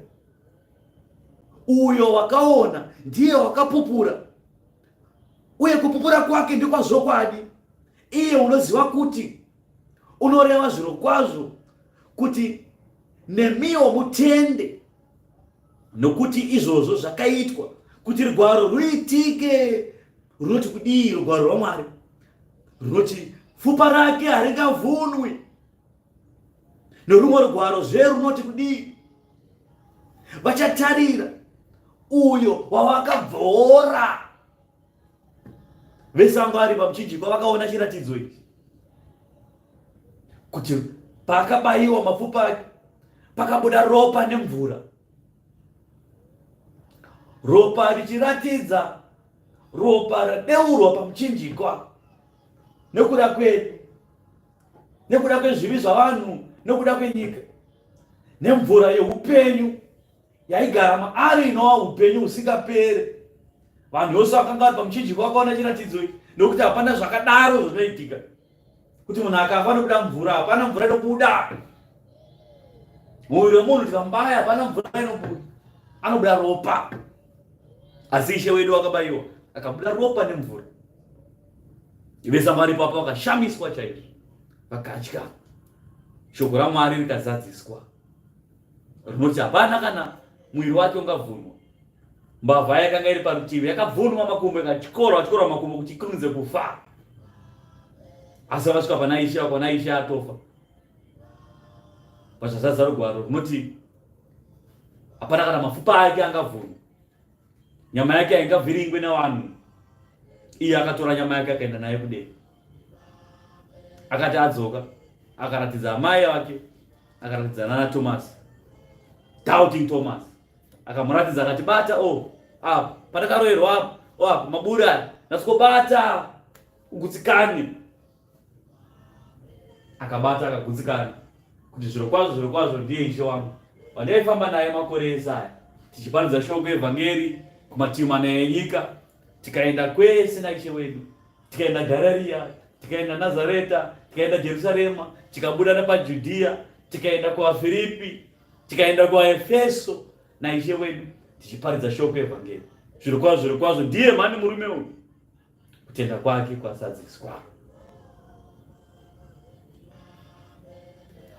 Uyo wakaona ndiye wakapupura, uye kupupura kwake ndekwazvokwadi. Iye unoziva kuti unoreva zvirokwazvo kuti nemiwo mutende, nokuti izvozvo zvakaitwa kuti rugwaro ruitike. Runoti kudii rugwaro rwaMwari? Runoti pfupa rake haringavhunwi. Norumwe rugwaro zve runoti kudii? Vachatarira uyo wavakabvoora. Vesango ari pamuchinjikwa vakaona chiratidzo ichi kuti paakabayiwa mapfupa ake pakabuda ropa nemvura, ropa richiratidza ropa radeurwa pamuchinjikwa nekuda kwedu, nekuda kwezvivi zvavanhu, nekuda kwenyika, nemvura yeupenyu yaigara maari inova upenyu husingapere. Vanhu vose vakanga vari pamuchinjikwa vakaona chiratidzo ichi, nokuti hapana zvakadaro zvinoitika kuti munhu akafa nokuda mvura. Hapana mvura inobuda muviri wemunhu, tikambaya hapana mvura inobuda, anobuda ropa. Asi Ishe wedu akabayiwa akabuda ropa nemvura. Vese vari ipapo vakashamiswa chaizvo, vakatya. Shoko raMwari rikazadziswa rinoti hapana kana muviri wake ungavhunwa. Mbavha yakanga iri parutivi yakavhunwa makumbo, ikatyorwa tyorwa makumbo kuti ikurumidze kufa. Asi vakasvika pana Ishe, vakaona Ishe atofa. Pachazadza rugwaro runoti hapana kana mafupa ake angavhunwa, nyama yake haingavhiringwe navanhu. Iye akatora nyama yake akaenda naye kudenga. Akati adzoka akaratidza amai vake, akaratidza nana Thomas, doubting Thomas, akamuratidza akati, bata o oh, apa pandakaroverwa apa, o oh, apa maburi aya, nasukobata ugutsikane. Akabata akagutsikana kuti zvirokwazvo zvirokwazvo ndiye Ishe wangu wandaifamba naye makore ese aya tichiparidza shoko evhangeri kumativi mana enyika, tikaenda kwese naIshe wedu, tikaenda Garirea, tikaenda Nazareta, tikaenda Jerusarema, tikabuda nepaJudhiya, tikaenda kuvaFiripi, tikaenda kuvaEfeso naIshe wedu tichiparidza shoko evhangeri. Zvirokwazvo zvirokwazvo ndiye mhani murume uyu. Kutenda kwake kwazadziswa.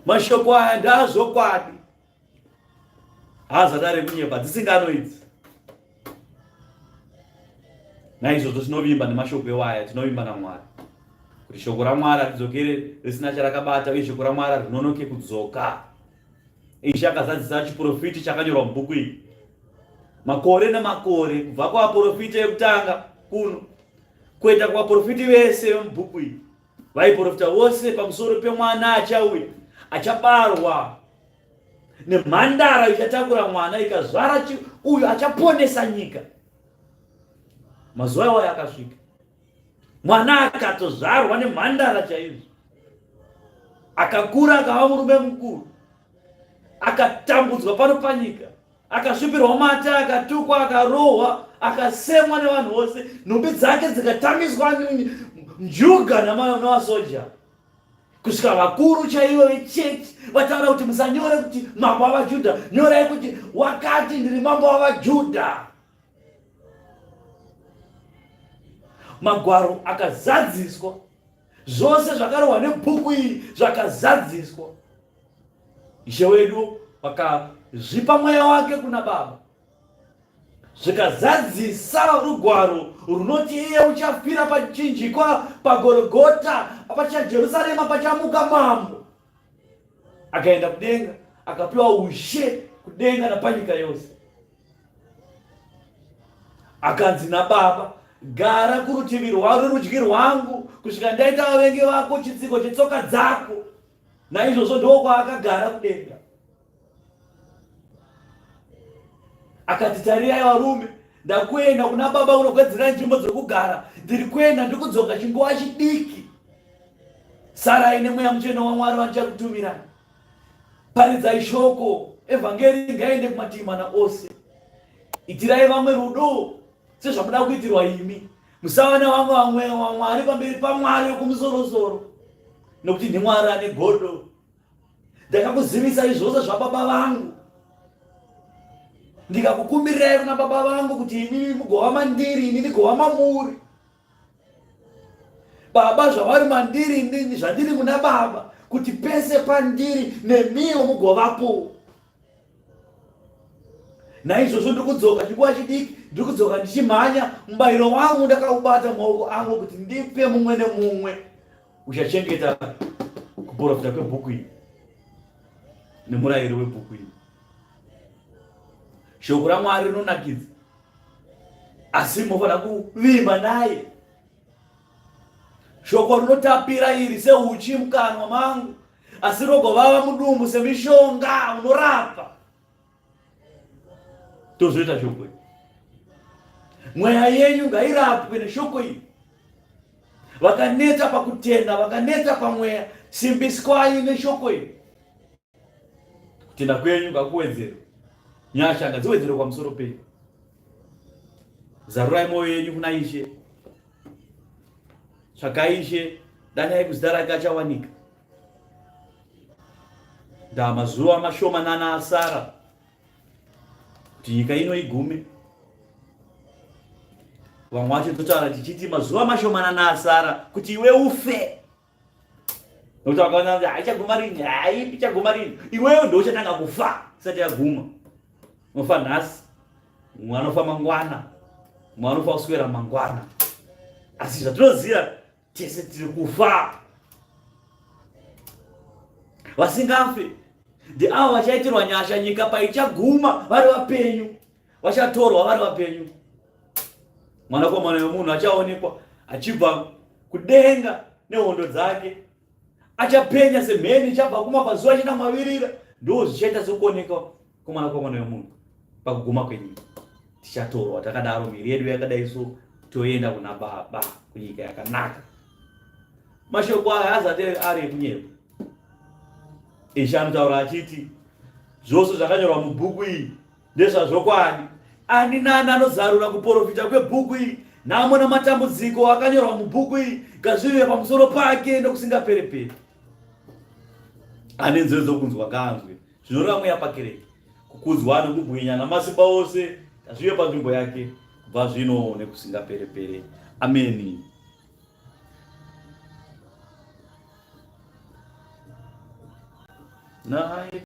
Mashoko aya ndaazvokwadi, haazati ari kunyepa, dzisingano idzi. Naizvozvo tinovimba nemashoko ewaya, tinovimba naMwari kuti shoko raMwari haridzokere risina charakabata, uye shoko raMwari harinonoke kudzoka. Ishe akazadzisa chiprofiti chakanyorwa mubhuku iyi makore nemakore, kubva kuvaprofita ekutanga kuno kuenda kuvaprofiti vese vemubhuku iyi. Vaiprofita vose pamusoro pemwana achauya, achabarwa nemhandara ichatakura mwana ikazvara uyo achaponesa nyika. Mazuva iwayo akasvika, mwana akatozvarwa nemhandara chaizvo, akakura akava murume mukuru, akatambudzwa pano panyika, akasvipirwa mata, akatukwa, akarohwa, akasemwa nevanhu vose, nhumbi dzake dzikatamiswa njuga namasoja, kusvika vakuru chaivo vechechi vataura kuti musanyore kuti mambo wavaJudha, nyorai kuti wakati ndiri mambo wavaJudha. Magwaro akazadziswa, zvose zvakarohwa nebhuku iyi zvakazadziswa. Ishe wedu vakazvipa mweya wake kuna Baba, zvikazadzisa rugwaro runoti iye uchafira pachinjikwa paGorogota, pachaJerusarema pachamuka mambo. Akaenda kudenga, akapiwa ushe kudenga napanyika yose. Akanzi naBaba, gara kurutivi rwarurudyi rwangu kusvika ndaita vavengi vako chitsiko chetsoka dzako. Naizvozvo ndokwaakagara kudenga. Akati, tarirai varume, ndakuenda kuna Baba kunogadzira nzvimbo dzekugara. Ndiri kuenda, ndikudzoka chinguva chidiki. Sarai nemweya mutsvene waMwari vandichakutumirai. Paridzai shoko, evhangeri ngaende kumativi mana ose. Itirai vamwe rudo sezvamuda kuitirwa imi. Musava nevamwe vamwe vamwari pamberi paMwari wekumusorosoro, nokuti ndiMwari ane godo. Ndakakuzivisai zvose zvababa vangu, ndikakukumbirirai kuna baba vangu kuti imimi mugova mandiri, ini ndigova mamuri. Baba zvavari mandiri, inini zvandiri muna baba, kuti pese pandiri nemiwo mugovapo. Naizvozvo ndiri kudzoka chinguva chidiki, ndiri kudzoka ndichimhanya. Mubayiro wangu ndakaubata mumaoko angu kuti ndipe mumwe nemumwe uchachengeta kuprofita kwebhuku iyi nemurayiro webhuku iyi. Shoko raMwari rinonakidza, asi mofanira kuvimba naye. Shoko rinotapira iri seuchi mukanwa mangu, asi rogovava mudumbu semishonga unorapa. Tozoita shoko iri. Mweya yenyu ngairapwe neshoko iri. Vakaneta pakutenda, vakaneta pamweya, simbiswai neshoko iri. Kutenda kwenyu ngakuwedzerwe, nyasha ngadziwedzerwe pamusoro penyu. Zarurai mwoyo yenyu kuna Ishe, tsvakai Ishe, danai kuzita rake achawanika. Ndaa mazuva mashomanana asara kuti nyika ino igume. Vamwe vacho totaura tichiti mazuva mashomanana asara kuti iwe ufe. Nokuti vakaona kuti haichaguma rini, haipi ichaguma rini. Iwewe ndo uchatanga kufa isati yaguma. Unofa nhasi, mumwe anofa mangwana, mumwe anofa kuswera mangwana. Asi zvatinoziva tese tiri kufa. Vasingafe ndeavo vachaitirwa nyasha nyika paichaguma vari vapenyu, vachatorwa vari vapenyu. Mwanakomana wemunhu achaonekwa achibva kudenga nehondo dzake, achapenya semheni ichabva kumabvazuva ichienda kumavirira. Ndo zvichaita sekuonekwa kwomwanakomana wemunhu pakuguma kwenyika. Tichatorwa takadaro, miri yedu yakadai so, toenda kuna Baba kunyika yakanaka. Mashoko aya azati ari ekunyepa. Ishe anotaura achiti zvose zvakanyorwa mubhuku iyi ndezvazvokwadi. Ani nani anozarura kuporofita kwebhuku iyi, nhamo namatambudziko akanyorwa mubhuku iyi ngazvive pamusoro pake nokusingapereperi. Ane nzeve dzokunzwa ngaanzwe zvinoreva mweya pakereke. Kukudzwa nokubwinya namasimba ose ngazvive panzvimbo yake kubva zvino nekusingaperepere. Ameni. Naye.